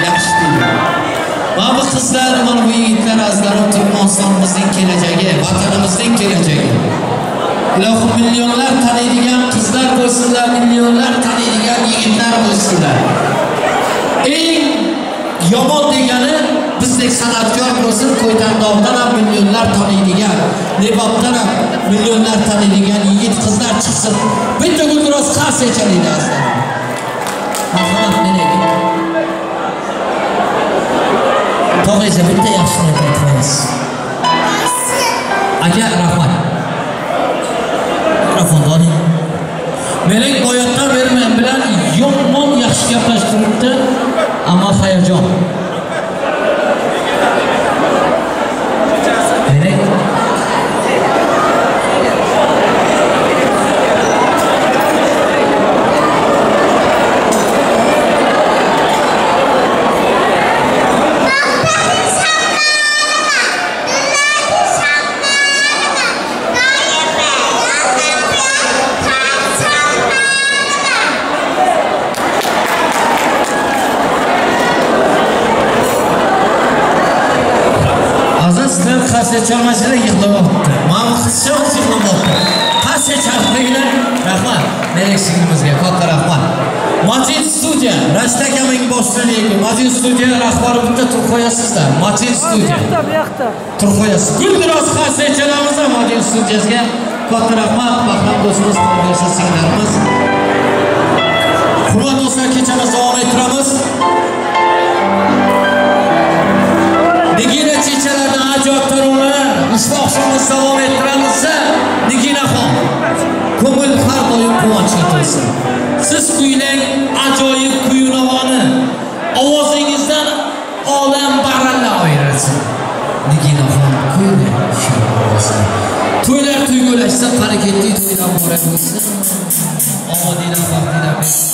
Yaxshi deydi. Mana bu qizlar, mana bu yigitlar azizlarim Turkmanistonimizning kelajagi, vatanimizning kelajagi. Ilohim millionlar taniydigan qizlar bo'lsinlar, millionlar taniydigan yigitlar bo'lsinlar. Eng yomon degani bizdek san'atkor bo'lsin, Ko'ytandog'dan ham millionlar taniydigan, Lebobdan ham millionlar taniydigan yigit qizlar chiqsin. Bitta guldiroz qarsak chalaydi azizlar. Marhamat Melek. Tog'aysa bitta yaxshi niyat aytmaymiz. Aka, rahmat. Mikrofonni oling. Melek boyatdan beri men bilan yomon yaxshi gaplashtiribdi, ammo hayajon. Melek. Qarsak chalmasanglar yig'layapti. Mana bu qizchamiz yig'layapti. Qarsak chalmanglar. Rahmat Melek singlimizga katta rahmat. Majid studiya, Rashid akamning boshlig'i. Majid studiya rahbari bitta tur qo'yasizlar. Majid studiya. Bu yoqda, Tur qo'yasiz. Guldiroz qarsak chalamiz Majid studiyasiga. Katta rahmat. Bahrom do'stimiz, bersa singlarimiz. Hurmatli do'stlar, kechamizni davom ettiramiz. Nigina chechalardan ajoyib taronalar ushbu oqshomimizni davom ettiramiz. Niginaxon, ko'ngil har doim quvonchga to'lsin. Siz kuylang ajoyib kuy-navoni, ovozingizdan olam baralla ayrilsin. Niginaxon kuylang shirin ovozni. To'ylar tuyg'ulashsin, qani ketdik to'ylar muborak bo'lsin. Omadinglar, baxtinglar bersin.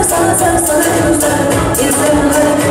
Sarı sarı sarı sarı.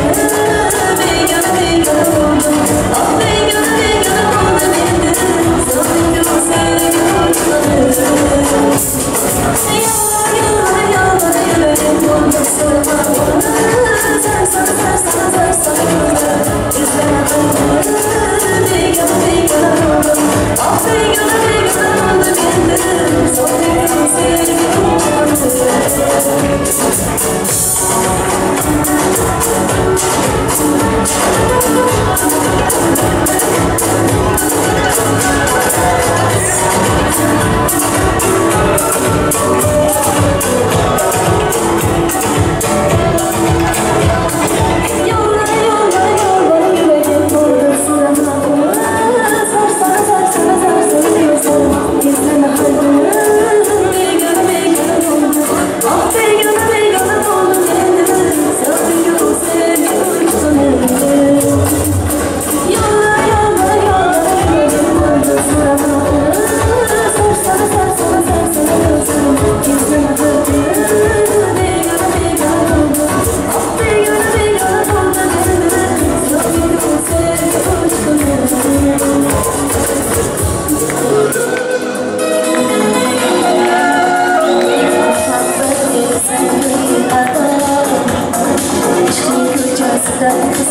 Sevgilim.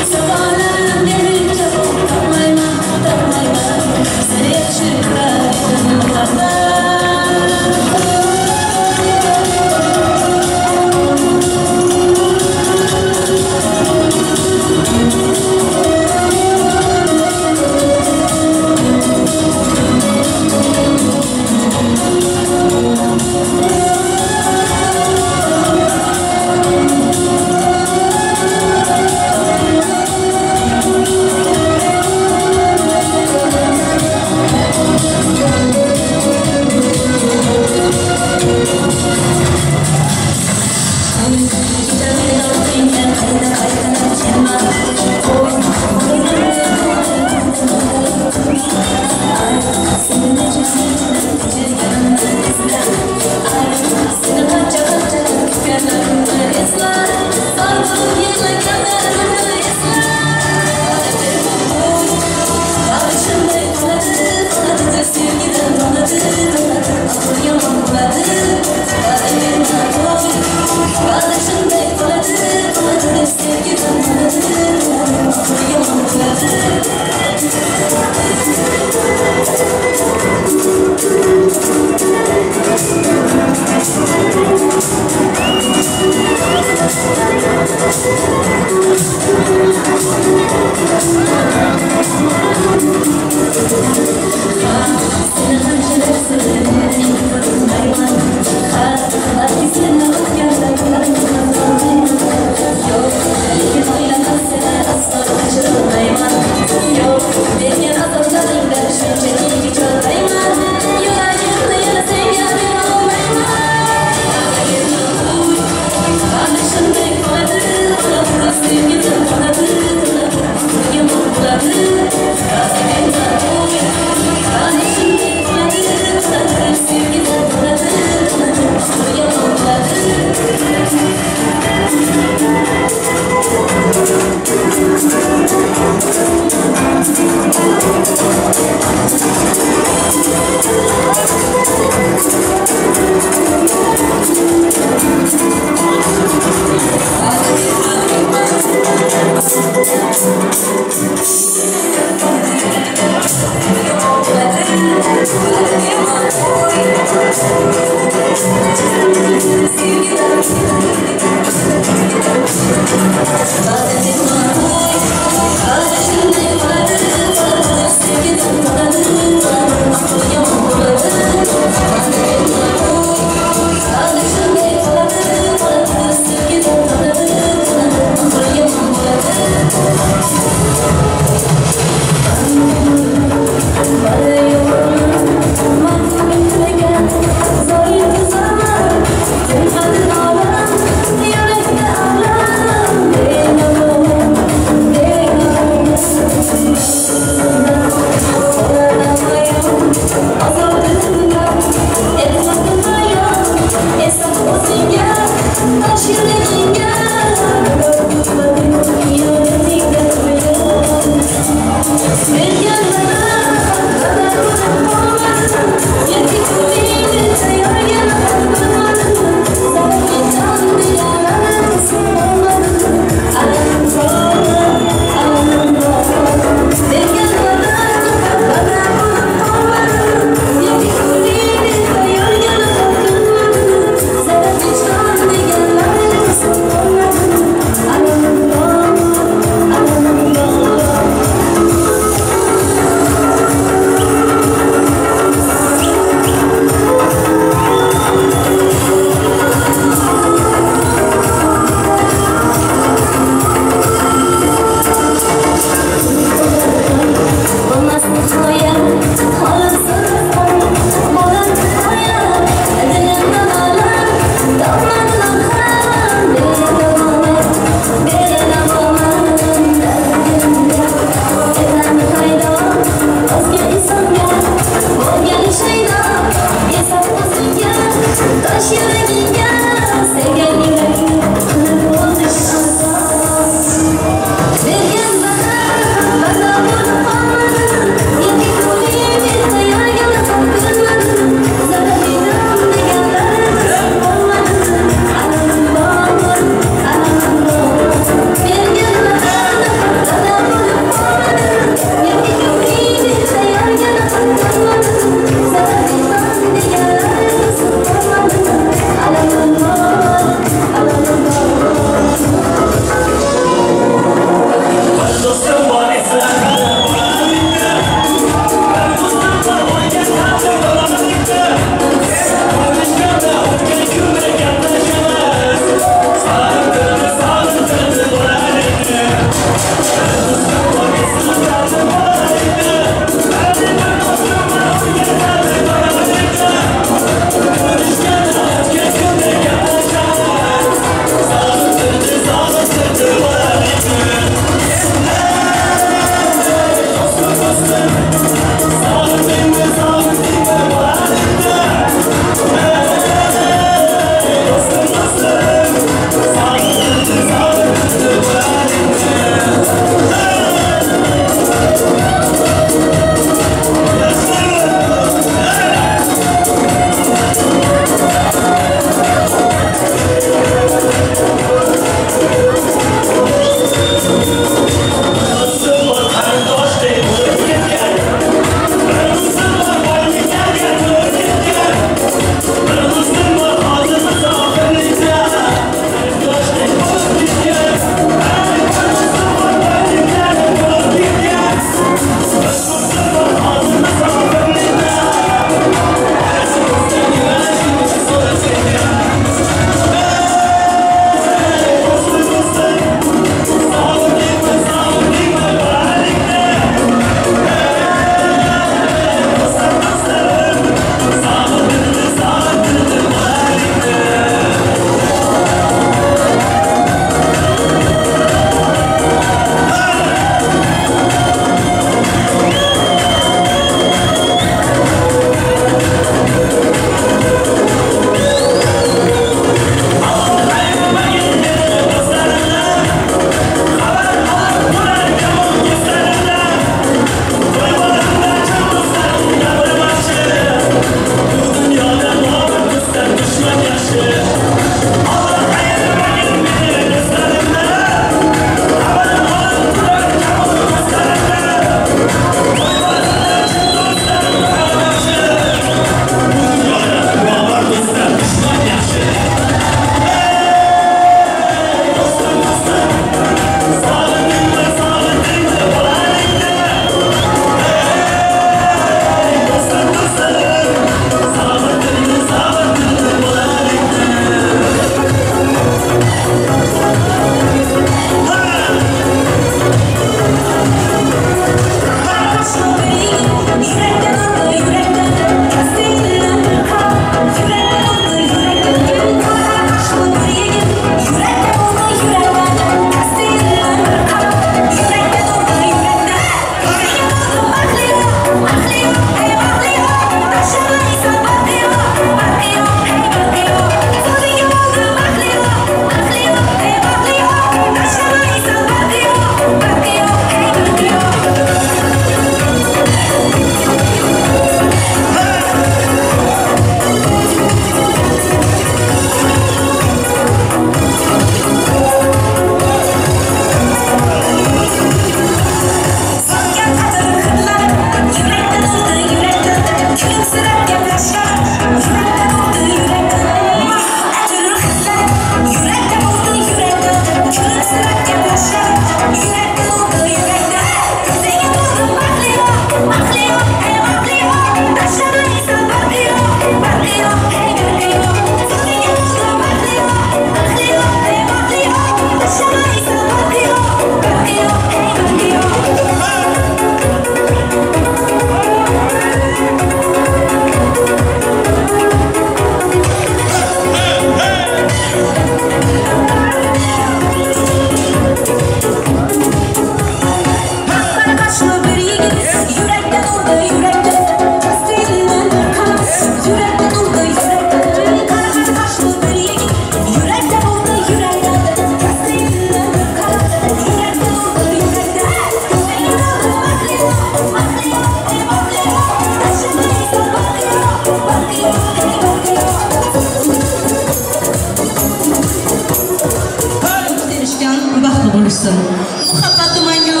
Muhabbati mangu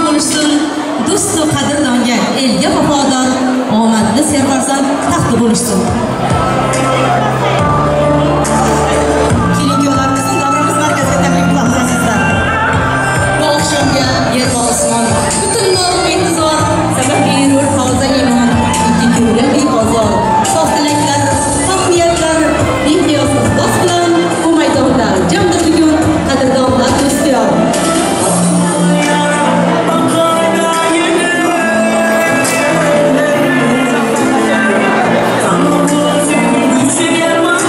bo'lishsin, do'stu qadrdonga, elga vafodor, omadli serfarzand taxti bo'lishsin. Kelin-kuyovlar qizil davramiz markaziga tabrik qilamiz azizlar. Bu oqshomga yer va osmon, butun nur intizor, sabab berur toza iymon, ikki ko'ngil beozor, sof tilaklar, pok niyatlar, beqiyos ixlos bilan bu maydonda jamdir bugun qadrdonlar do'styor. Sen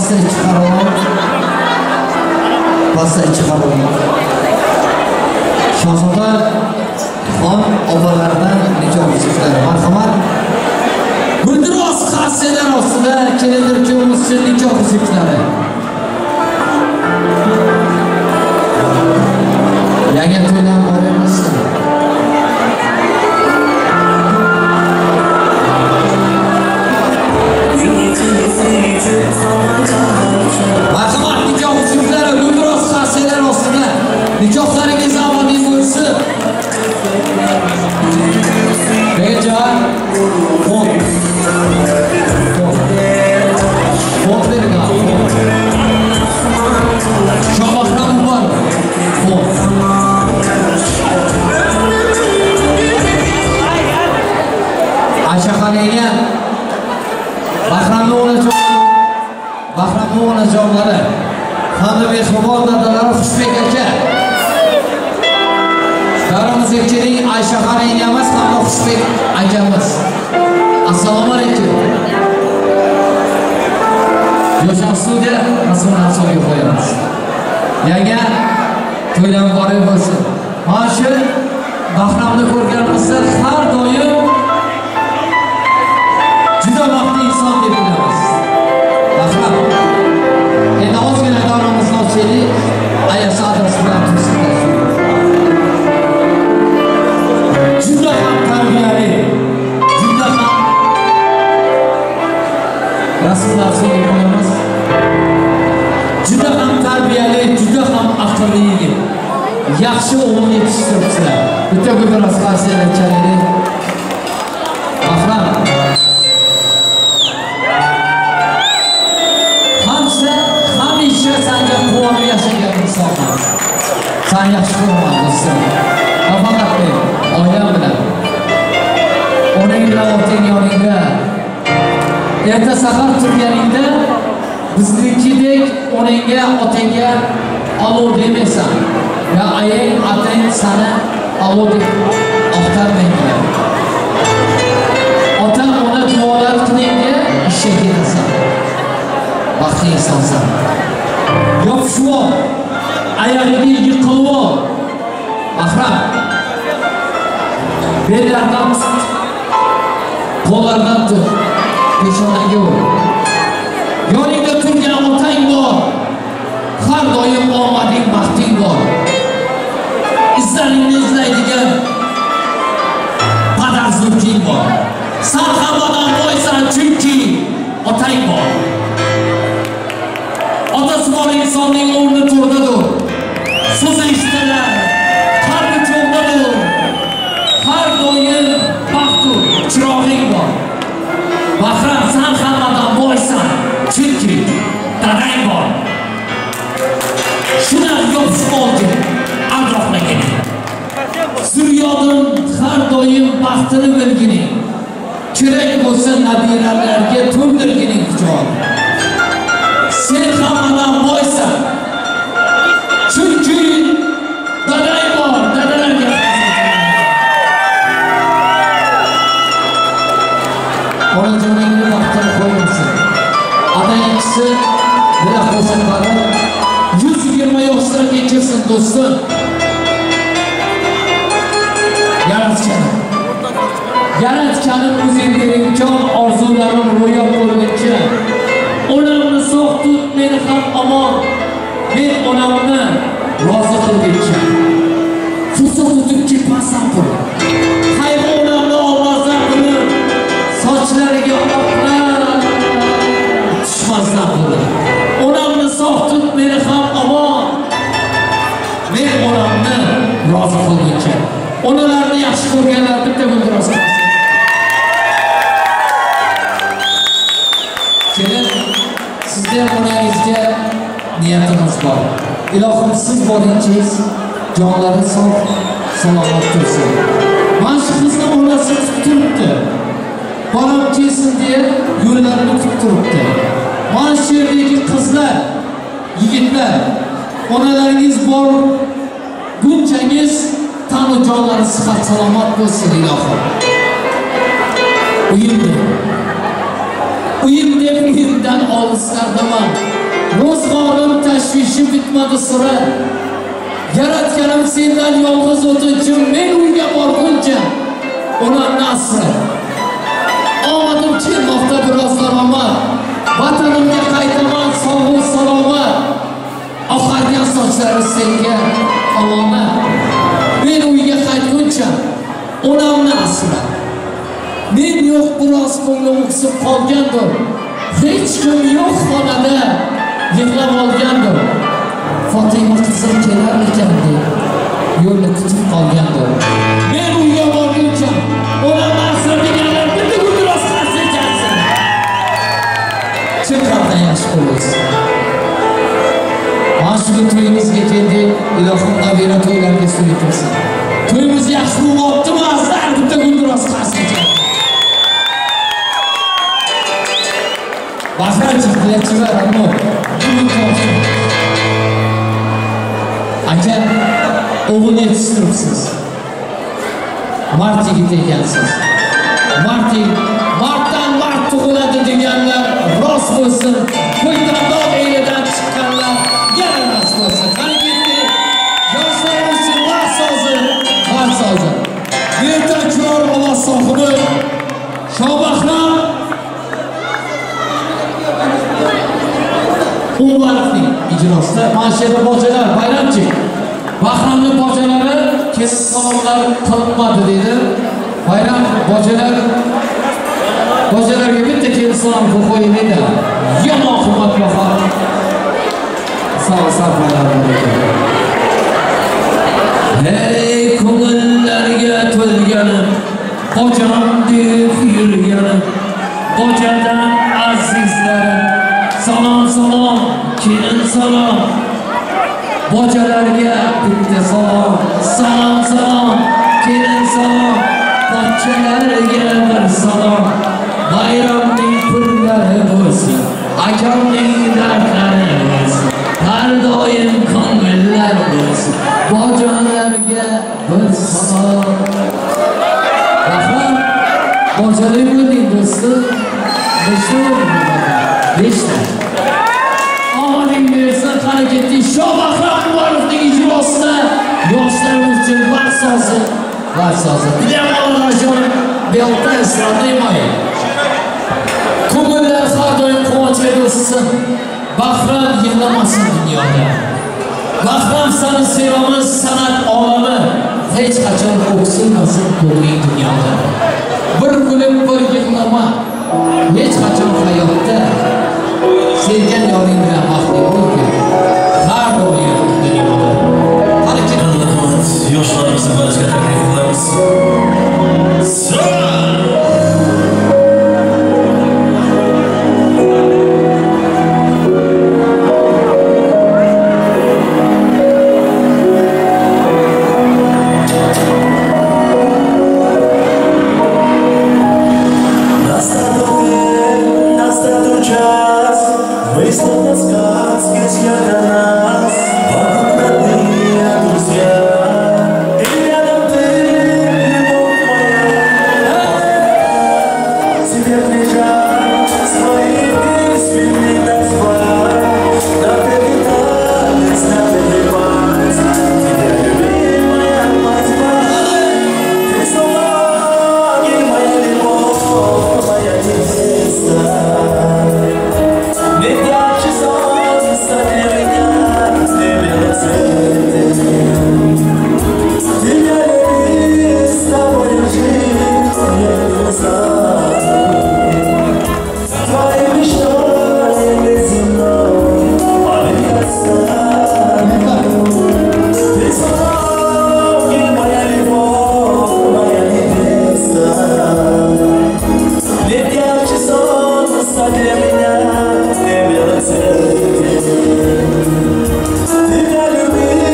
Pastda chiqarib. Pastda chiqarib. Shahzoda xon obalaridan nikoh uzuklari. Marhamat. Guldiroz qarsalar ostida kelindir kuyovimiz nikoh uzuklari. Yangi to'ylar muborak bo'lsin. Marhamat, nikoh uzuklari guldiroz qarsalar ostida. Nikohlaringiz abadiy bo'lsin. Bejon, fond. Fond bergan. Shohbahram muborak. Fond. Ayshaxonaga Bahramni o'g'lijonlari hamda mehribon dadalari Xushbek aka. Daramizga keling Ayshaxona yengamiz hamda Xushbek akamiz. Assalomu alaykum. Yoshlar studiya rasmini afsonaga qo'yamiz. Yanga to'ylar muborak bo'lsin. Mana shu Bahramni ko'rganimizda har doim juda baxtli inson deb bilamiz. Bahram. Endi ozgina davramizni ochaylik. Ayasi adasi bilan tursinlar. Juda ham tarbiyali, juda ham rasmni afsonaga qo'yamiz. Juda ham tarbiyali, juda ham aqlli yigit. Yaxshi o'g'il yetishtiribsizlar. Bitta guldiroz qarsaklar chalaylik. Bahram. Hamisha senga quvonib yashagan insonman. Sen yaxshi ko'raman do'stim. Nafaqat men, oilam bilan. Onang bilan otang yoningda. Erta sahar turganingda biznikidek onangga, otangga alo demaysan. Ya ayang, otang seni alo deb oqtarmaydilar. Ota, ona duolar qilingga ishga ketasan. Baxtli insonsan. Yopishib ol, ayog'iga yiqilib ol. Bahram. Bellardan tut, qo'llardan tut, peshonangga ur. Yoningda turgan otang bor. Har doim omading, baxting bor. Izlaringni izlaydigan padarzurking bor. San hammadan boysan chunki otang bor. Otasi bor insonning o'rni to'rdadir. So'zi eshitilar, qalbi cho'g'dadir. Har doim baxtu chirog'ing bor. Bahram, san hammadan boysan, chunki dadang bor. Shundan yopishib olgin, ardoqlagin. Zurriyodim har doim baxtini bilgining. Kerak bo'lsa nabiralarga to'ldirgining quchog'ini. Sen hammadan boysan. Chunki dadang bor, dadalarga. Onajoningni baxtini qo'ymasin. Adang ikkisi biroq bo'lsa baribir 120 yoshlarga kelsin do'stim. Yaratganim. Yaratganim o'zing beringjon, orzularim ro'yob bo'lguncha. Onamni sog' tut, meni ham omon. Men onamni rozi qilguncha. Fursat o'tib ketmasdan qurib, qayg'u onamni olmasdan qurib, sochlariga oqlar tushmasdan qurib. Onamni sog' tut, meni ham omon. Men onamni rozi qilguncha. Onalarni yaxshi ko'rganlar bitta guldiroz qilsin. Kelin, sizda onangizga niyatimiz bor. Ilohim siz boringiz jonlari sog', salomat tursin. Mana shu qizni onasi kutib turibdi. Bolam kelsin deya yo'llarini kutib turibdi. Mana shu yerdagi qizlar, yigitlar, onalaringiz bor guncangiz tanu jonlari sihat salomat bo'lsin ilohim. Uyim deb, uyim deb uyimdan olislardaman. Tashvishim bitmadi sira. Yaratganim sendan yolg'iz o'tinchim, men uyga borguncha onamni asra. Omadim kelmoqda biroz daromad, vatanimga qaytaman sog' salomat. Oqargan sochlari senga omonat. Men uyga qaytguncha onamni asra. Men yo'q biroz ko'nglim o'ksib qolgandir. Hech kim yo'q xonada yig'lab olgandir. Fotima qizim kelarmikan deb yo'lni kutib qolgandir. Men uyga borguncha onamni asra deganlar bitta guldiroz qarshi ekansin. Chin qalbdan yaxshi ko'rasiz. Mana shu to'yimizga keldik, ilohim nabira to'ylarga suyuntirsin. To'yimiz yaxshi bo'lyaptimi, azizlar? Bitta guldiroz qarshi ekan. Bahramchi, tilakchilar, ammo aka, o'g'il yetishtiribsiz. Mard yigit ekansiz. Marddan mard tug'iladi deganlar rost bo'lsin. Ko'kdamdor elidan chiqqanlar yana rost bo'lsin. Qani ketdik. Yoshlarimiz uchun mard so'zi, mard so'zi. Erta kor ovoz sohibi Shobahram Umarovning ijrosida mana shu yerda bojalar bayramchi. Bahramning bojalari kelin salomlar qilinmadi dedi. Bayram bojalar bojalarga bitta kelin salom qilib qo'ying dedi. Yomon qimmatbaho sovg'alar bor ekan. Ey ko'ngillarga to'lganim, bojam deb yurganim, bojadan azizlarim, salom salom, kelin salom. Bojalarga bitta salom, salom salom, kelin salom, pochchalarga bir salom. Bayramning pullari bo'lsin, akamning dardlari bo'lsin, har doim ko'ngillar bo'lsin, bojalarga bir salom. Rahmat, bojali bo'lding do'stim. Nechta bo'ldi? 5ta. Omading bersin, qani ketdik. Shobahram Umarovning ijrosida yoshlarimiz uchun vaqt sozi, vaqt sozi. Для молодежи Белтес, родные мои. Ko'ngillar har doim quvonchga to'lsin. Bahram yig'lamasin dunyoda. Bahram seni sevamiz, san'at olami hech qachon o'ksilmasin ko'ngling dunyoda. Bir kulib bir yig'lama hech qachon hayotda. Sevgan yoring bilan baxtli bo'lgin har doim dunyoda. Harakat yoshlarimizni barchaga taklif qilamiz. Для меня, ты белый цвет. Тебя любил.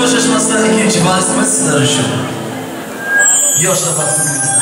Bo'shashmasdan ikkinchi valsimiz sizlar uchun. Yoshlar baxtimizdan.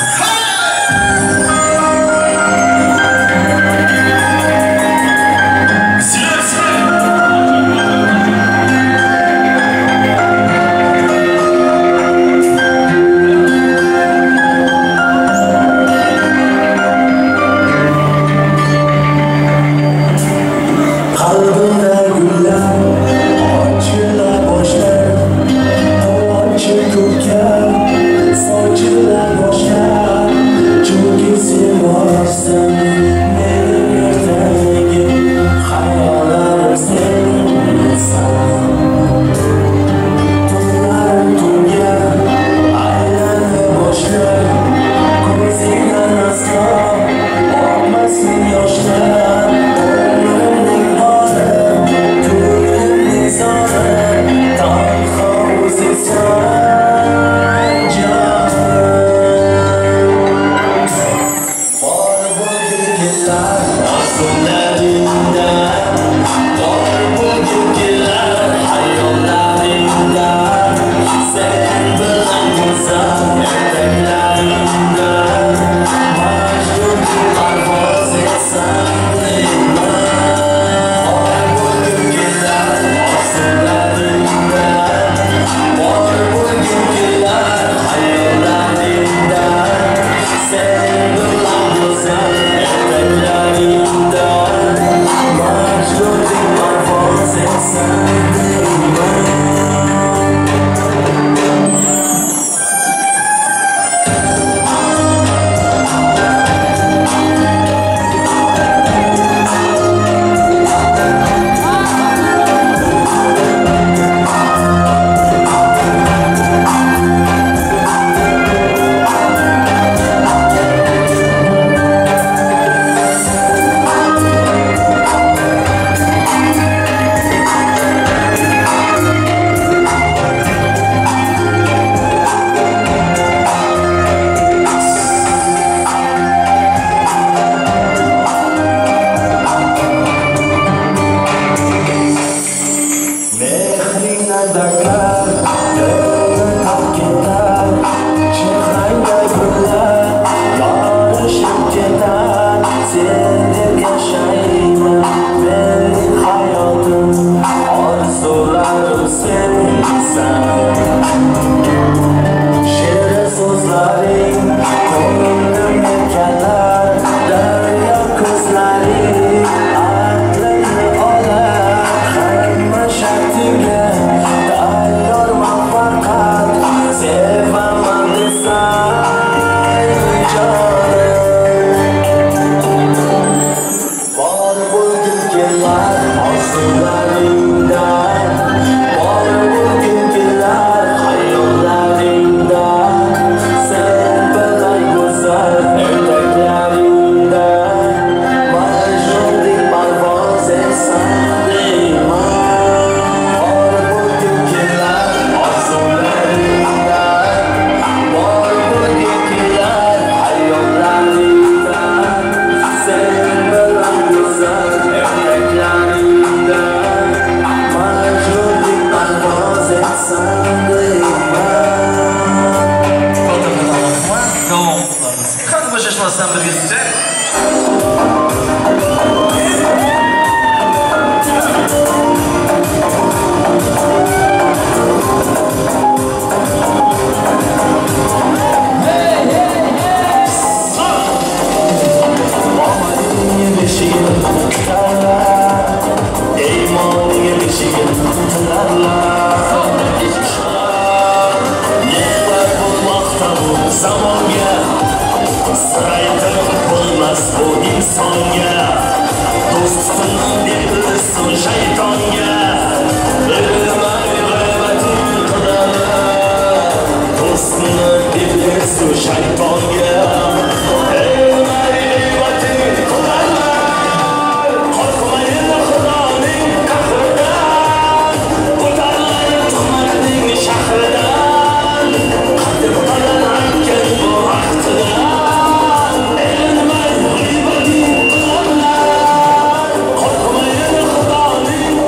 Qorqmayın Xudoning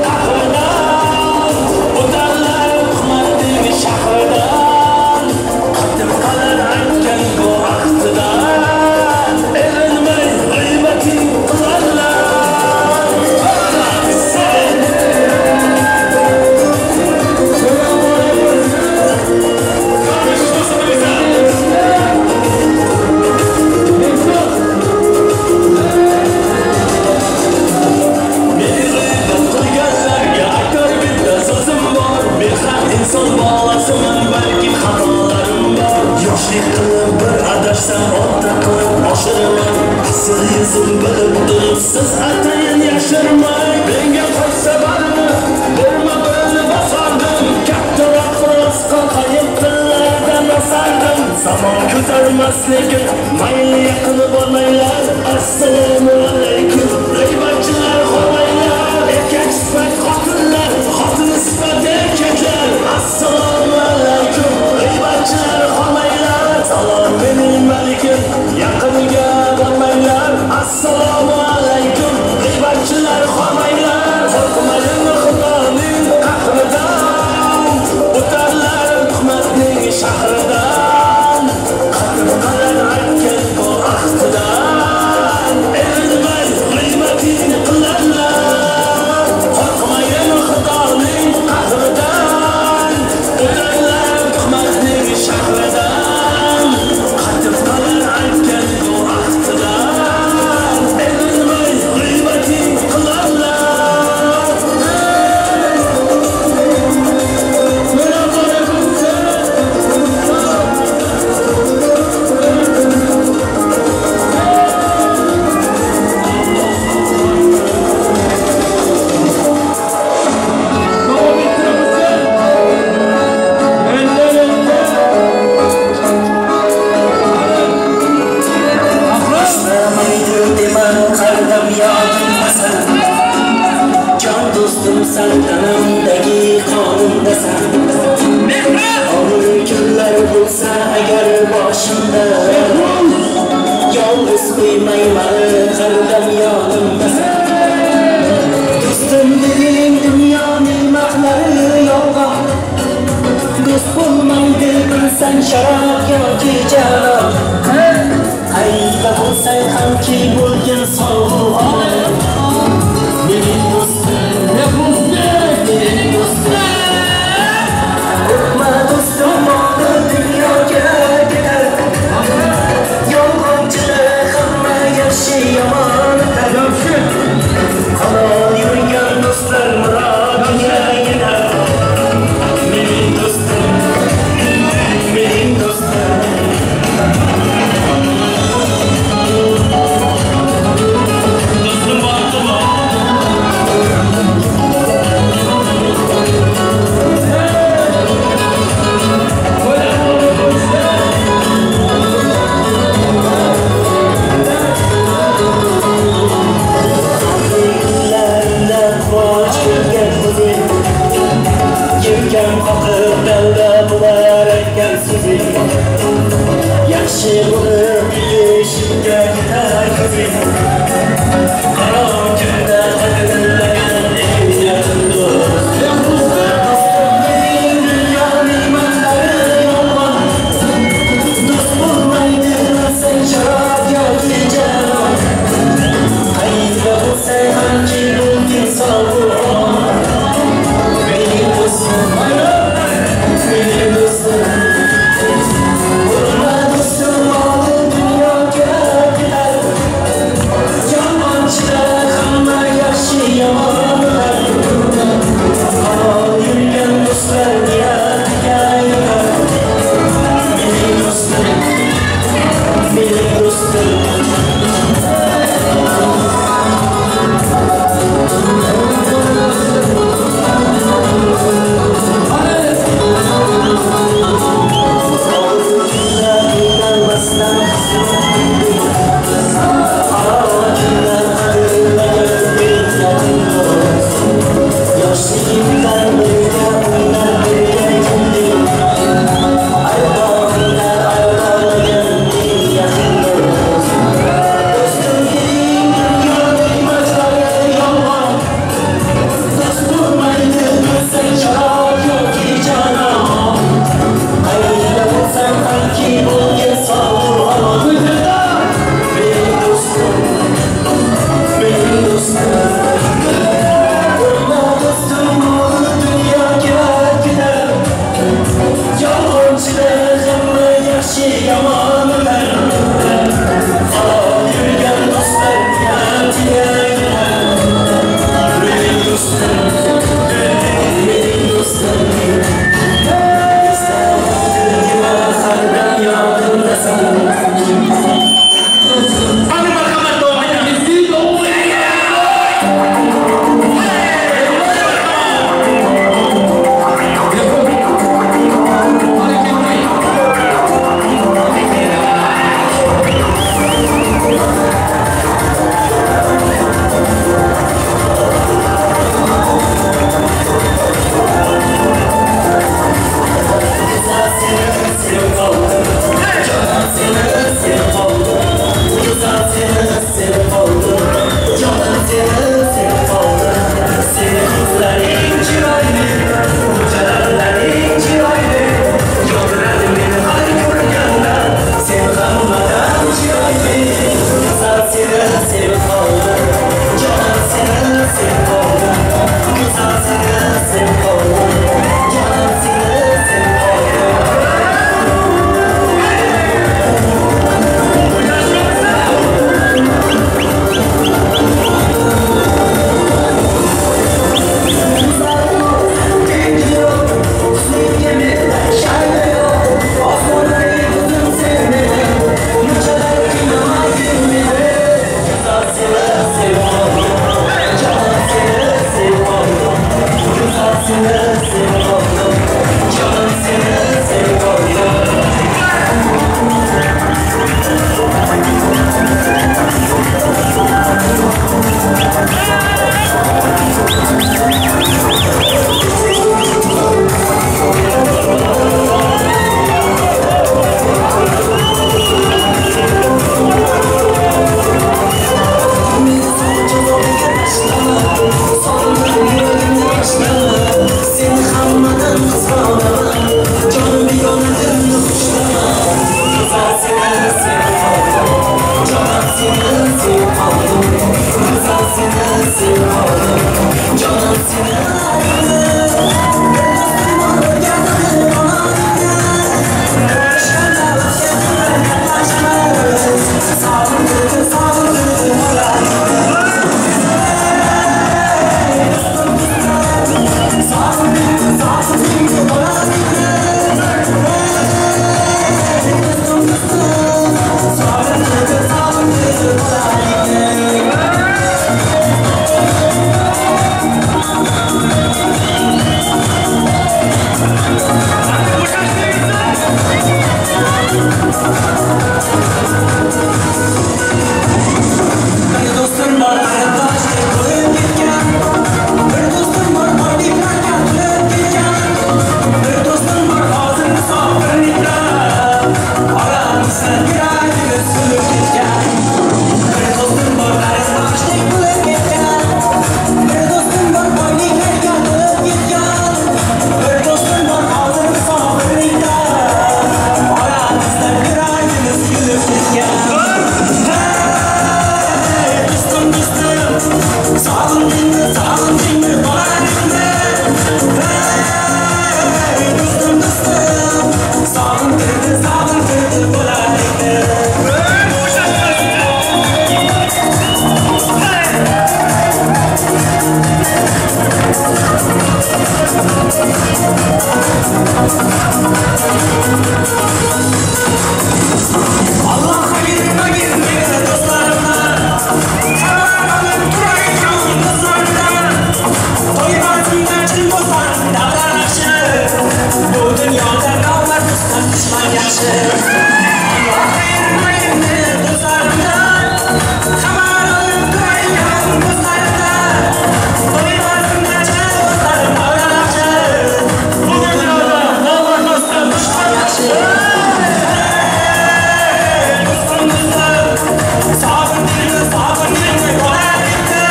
Yoshlik qilib bir adashsam ota qilib oshiraman. Asl yuzim bilib turibsiz atayin yashirmay. Menga qo'ysa barini birma-birini bosardim. Kattaroq biroz qolqayib tillardan osardim. Zamon ko'tarmas lekin mayli yaqini bormanglar. Assalomu alaykum g'iybatchilar xormanglar. Erkak sifat xotinlar, xotin sifat erkaklar. Assalomu alaykum g'iybatchilar xormanglar. Salom mening malikim yaqiniga bormanglar. Assalomu alaykum g'iybatchilar xormanglar. Qo'rqmagin Xudoning qahridan, o'tarlar tuhmatning shahridan. Qatib qolar aytgan bu ahdidan, erinmay g'iybatingni qilarlar. Qo'rqmagin Xudoning qahridan, o'tarlar tuhmatning shahridan. Qatib qolar aytgan bu ahdidan, erinmay g'iybatingni qilarlar. Tanamdagi qonimdasan, og'ir kunlar bo'lsa agar boshimda, yolg'iz qo'ymayman har dam yonimdasan. Do'stim deding dunyoning maqlari yolg'on, do'st bo'lmaydi bilsan sharob yoki janon. Qayda bo'lsang hamki bo'lgin sog'u omon. Mening do'stim, mening do'stim, qo'rqma do'stim, moli dunyoga ketar. Yolg'onchida hamma yaxshi yomon o'tar. Halol yurgan do'stlar murodiga yetar. Mening do'stim, mening do'stim. Do'stim bor. Yelkam qoqib dalda bo'lar aytgan so'zing, yaxshi bo'lib eshikka yetar ko'zing. Qaro kunda qadrlagan eng yaqin do'st. Do'stim mening dunyoning maqlari yolg'on, do'st bo'lmaydi bilsang sharob yoki janon. Qayda bo'lsang hamki bo'lgin sog'u omon. Mening do'stim, mening do'stim, qo'rqma do'stim, moli dunyoga ketar. Dushman yaxshi. Ayirmaydi do'stlarimdan, xabar olib turayman do'stlarimdan. To'ylarimgacha do'stlarim o'ralaqchi. Bu dunyoda nolmasdan dushman yaxshi. Do'stim do'stlar, sog'indirdi, sog'indirdi bolalikni.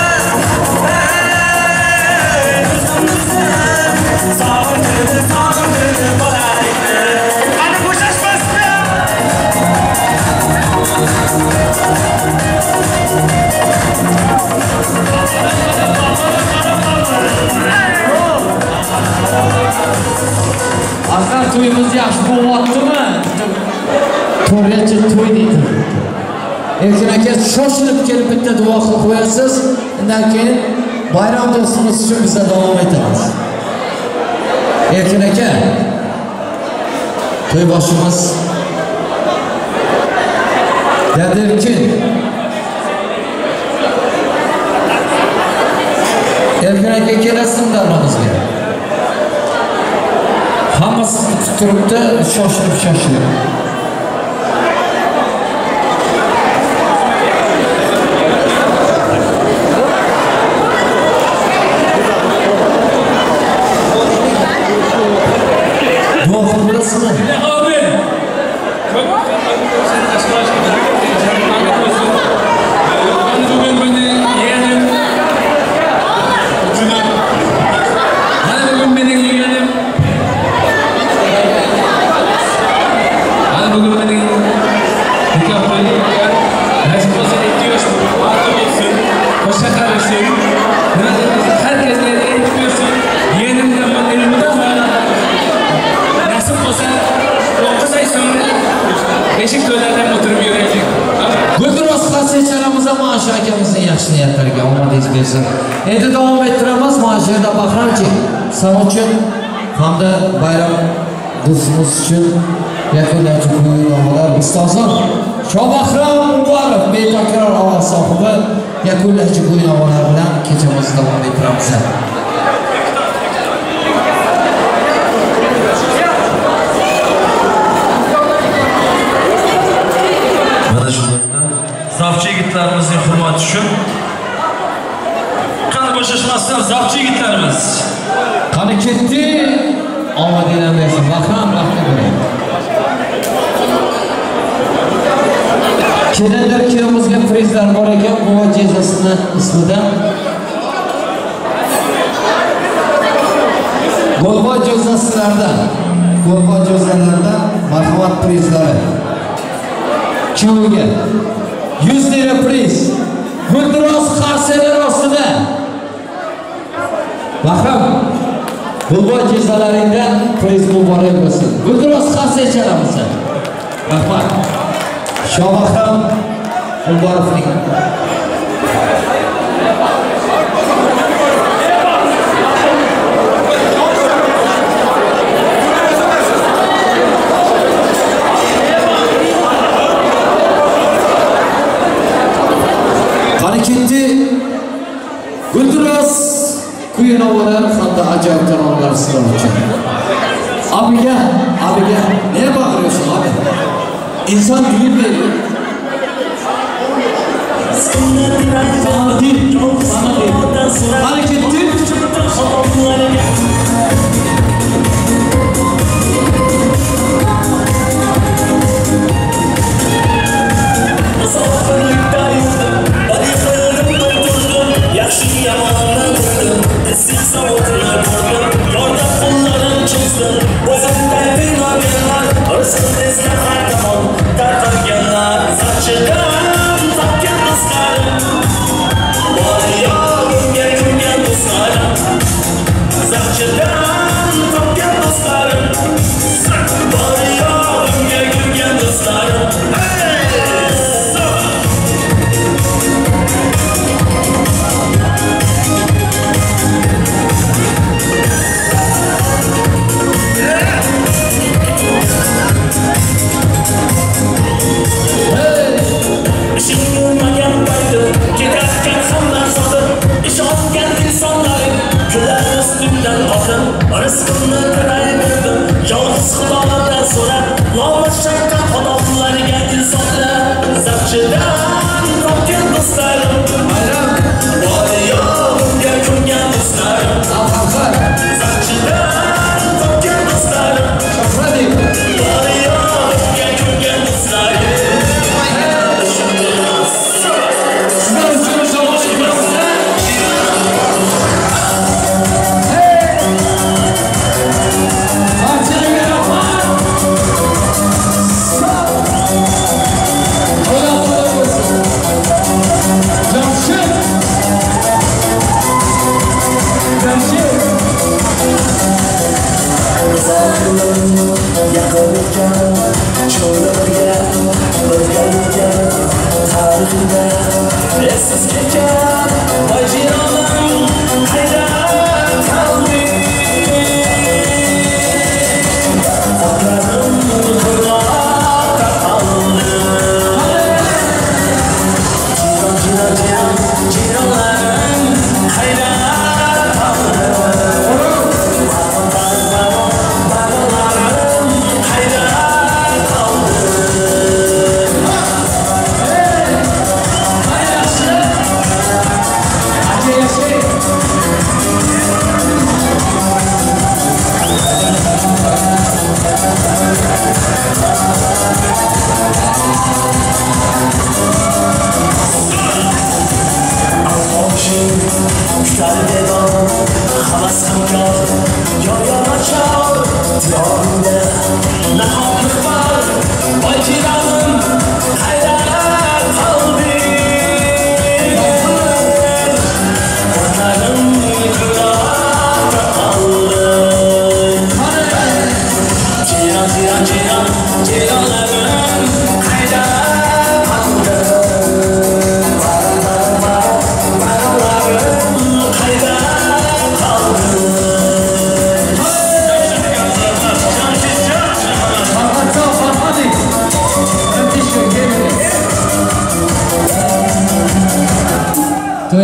Do'stim do'stlar, sog'indirdi, sog'indirdi bolalikni. Qani bo'shashmasmi? Aslan to'yimiz yaxshi bo'lyaptimi? To'rtinchi to'y deydi. Erkin aka shoshilib kelib bitta duo qilib qo'yasiz. Undan keyin bayram do'stimiz uchun biz davom etamiz. Erkin aka, to'y boshimiz Dada Erkin. Erkin aka kelasizmi davramizga? Hammasi kutib turibdi, shoshilib shoshilib. Duo qilib bilasizmi? Bugün benim yeğenim. Hani bugün benim nikah toyum. Nasip olsun, 2 yoş, altı olsun, hoşça kalırsın. Herkesle el tutuyorsun. Yeğenimle elimi tutma. Nasip olsa 9 ay sonra beşik toylardan oturup yürüyecek. Gulduros qarshi mana shu akamizning yaxshi niyatlariga omadingiz bersin. Endi davom ettiramiz. Mana shu yerda Bahramchi san uchun hamda bayram do'stimiz uchun yakunlovchi kuy-navolar ustozim Shobahram Umarov betakror ovoz sohibi yakunlovchi kuy-navolar bilan kechamizni davom ettiramiz. Mana shu zavchi yigitlarimizning hurmati uchun qani bo'shashmasdan zavchi yigitlarimiz. Qani ketdi, omadinglar bersin. Bahram vaqti bo'ling. Kelinlar kuyovimizga prizlar bor ekan, buva jezasini ismidan. Golboy jozasilardan, golboy jozalardan marhamat prizlari. Kuyovga 100 lira priz. Gulduros qarsalar ostida. Bahram, Gulboy jezalaringdan priz muborak bo'lsin. Gulduros qarsa chalamiz. Rahmat. Shobahram Umarovning. Qani ketdi. Gulduros kuy-navolar hamda ajoyib taronalar sizlar uchun. Abiga, abiga, ne bağırıyorsun abi? İnsan gülmedi. Sana değil, sana değil. Hareketli. Rızkımı kırayırdım, yalnız Xudodan so'rab,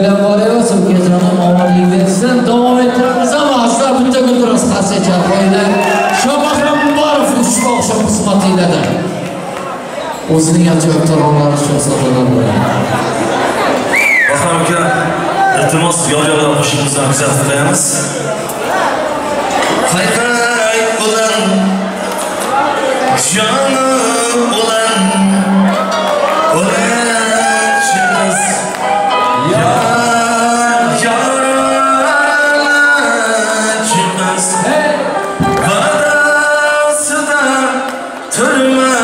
To'ylar muborak bo'lsin, ukajonim, omading bersin. Davom ettiramiz, ammo azizlar bitta gulduros qarsak chalib qo'yinglar. Shohbahrom Muborov ushbu oqshom xizmat eyladi. O'zining ajoyib taronalari shahzodalar bilan. Bahrom aka, iltimos yor-yorlar qo'shig'imizni kuzatib qo'yamiz. Hay hay ulan, jonim ulan, ulan yar yaralachiz, vadasida turma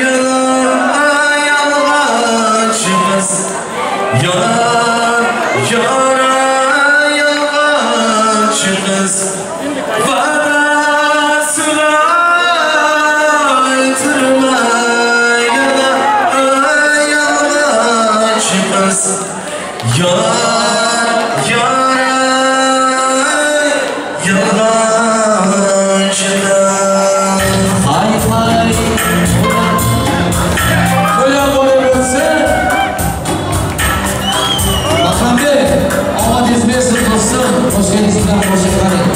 yolg'onchimiz, yar yolg'onchimiz, vadasida turma yolg'onchimiz, yar yolg'onchimiz. Hay hay to'ylar muborak bo'lsin. Bahrombek, omadingiz bersin do'stim. Qo'shig'ingiz bilan qo'shiq qarang.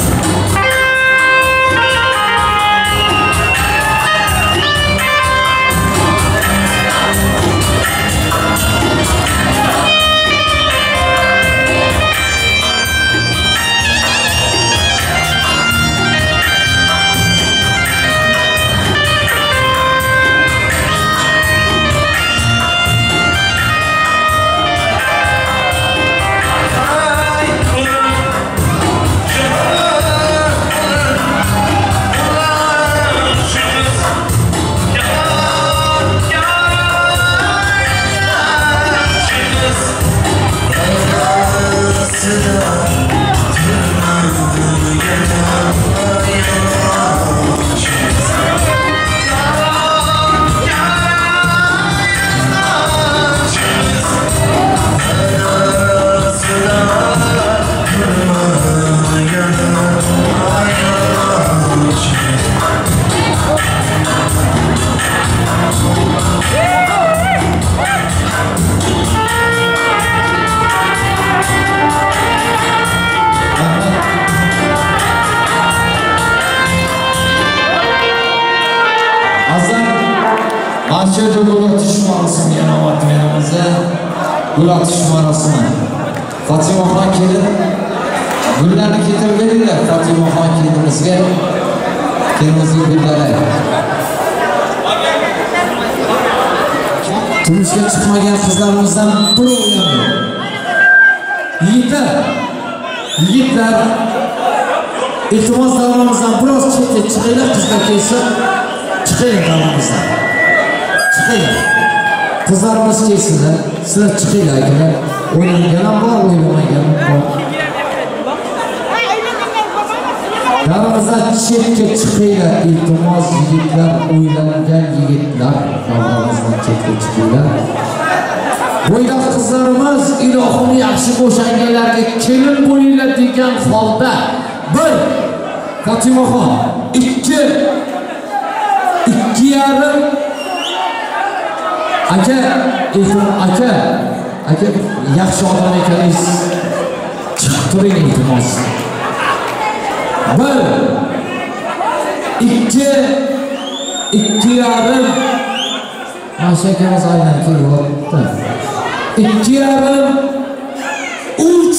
Masjidda gul otish marosimi yana otganimizda gul otish marosimi. Fotimaxon kelin gullarni keltirib beringlar Fotimaxon kelinimizga. Kelinimizga gullari. Turmushga chiqmagan qizlarimizdan birov ham yo'q. Yigitlar, yigitlar, iltimos davramizdan biroz chetga chiqinglar, qizlar kelsin. Chiqinglar davramizdan. Chiqinglar. Qizlarimiz kelsinlar, sizlar chiqinglar akalar. O'ylangan ham bor, o'ylamagan ham bor. Davramizdan chetga chiqinglar, iltimos yigitlar, o'ylangan yigitlar, davramizdan chetga chiqinglar. Bo'ydoq qizlarimiz ilohim yaxshi bo'shanganlarga kelin bo'linglar degan holda 1 Fotimaxon, 2 2,5 aka, aka, aka yaxshi odam ekaningiz chiqib turing iltimos. 1 2 2,5 mana shu akamiz aylanib kelyapti. 2,5 3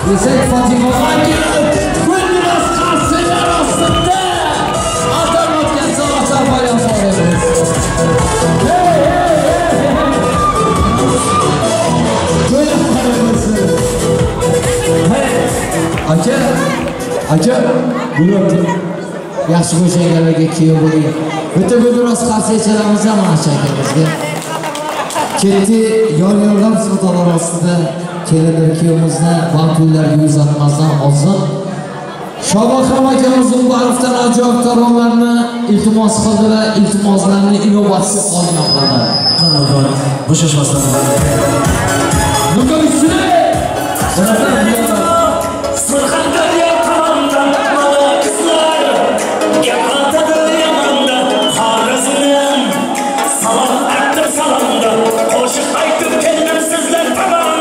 desak Fotimaxon kelib gulduros qarsaklar ostida atab o'tgan soatlar bayon bo'lamiz. Hey, hey, hey, hey. Hey, aka, aka, buni yaxshi bo'shanganlarga kuyov bo'ling. Bitta gulduros qarsak chalamiz mana shu akamizga. Ketdi yor-yorlar savdolar ostida kelindir kuyovimizni bank pullarga uzatmasdan oldin Shohbahrom akamiz Umarovdan ajoyib taronlarni iltimos qildilar, iltimoslarni inobatga olgan holda. Bo'shashmasdan. Surxondaryo tomondan mana qizlar gap otadi Yamandan, Xorazmdan salom aytdim salomda, qo'shiq aytib keldim sizlar tomon.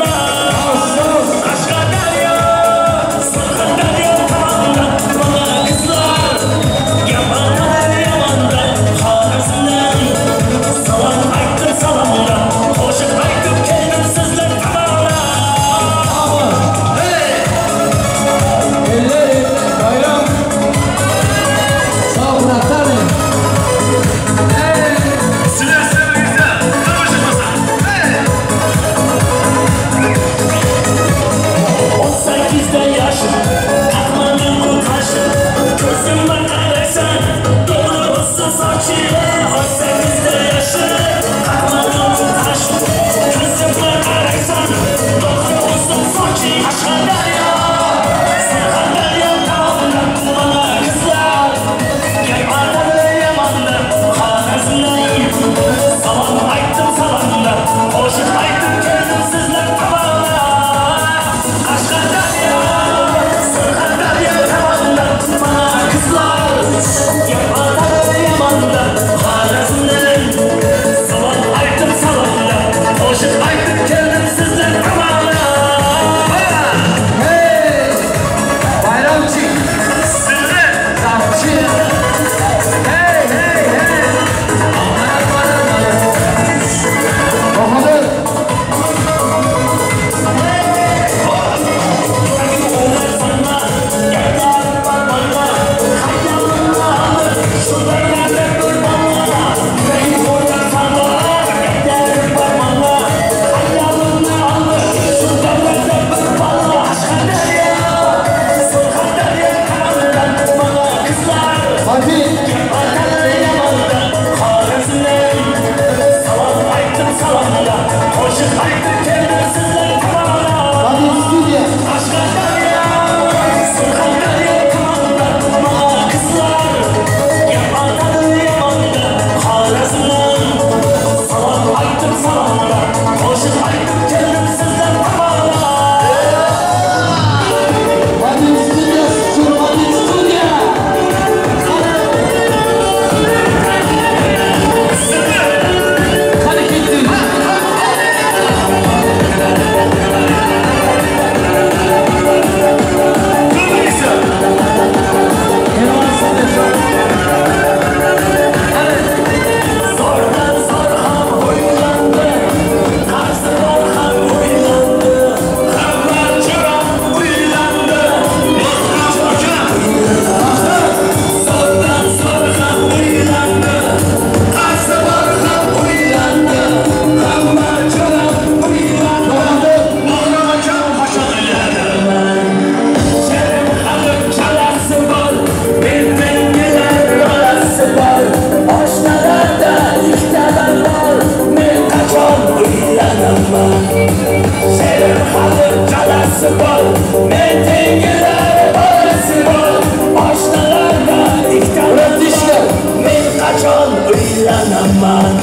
uylanaman.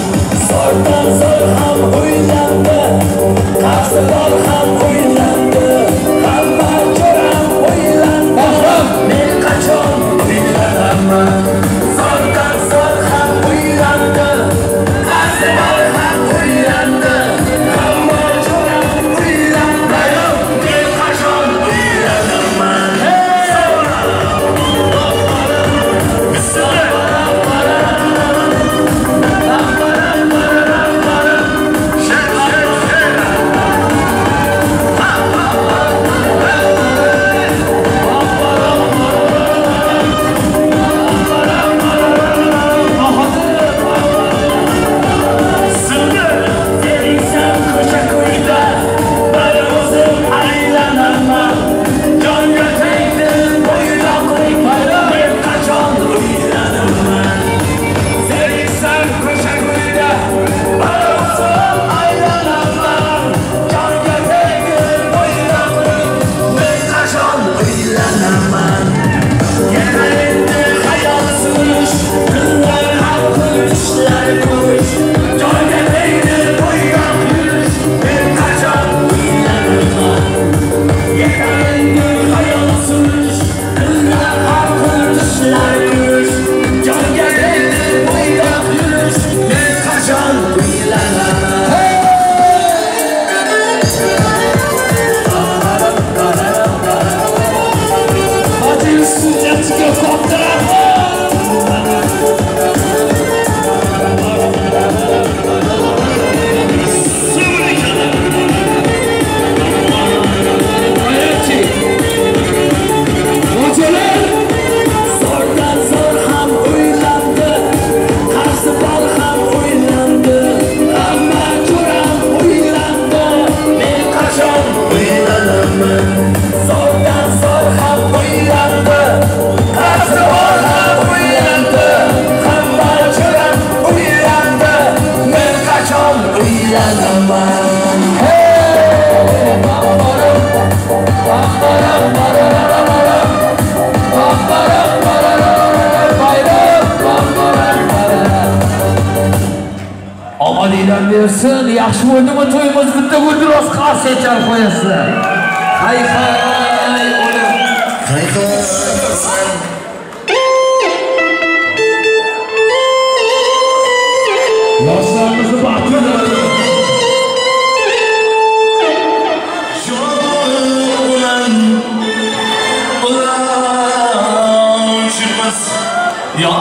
Zo'rdan zo'r ham uylandi, qarzi bor ham uylandi, hamma jo'ram uylandi. Men qachon uylanaman? Zo'rdan zo'r ham uylandi, qarzi bor ham uylandi, hamma jo'ram uylandi. Men qachon uylanaman? Omadinglar bersin, yaxshi bo'ldimi to'yimiz, bitta guldiroz qarsak chalib qo'yasizlar. Hay hay o'lim. Hay hay. Yoshlarimizni baxtli Ulan ulan çıkmaz ya.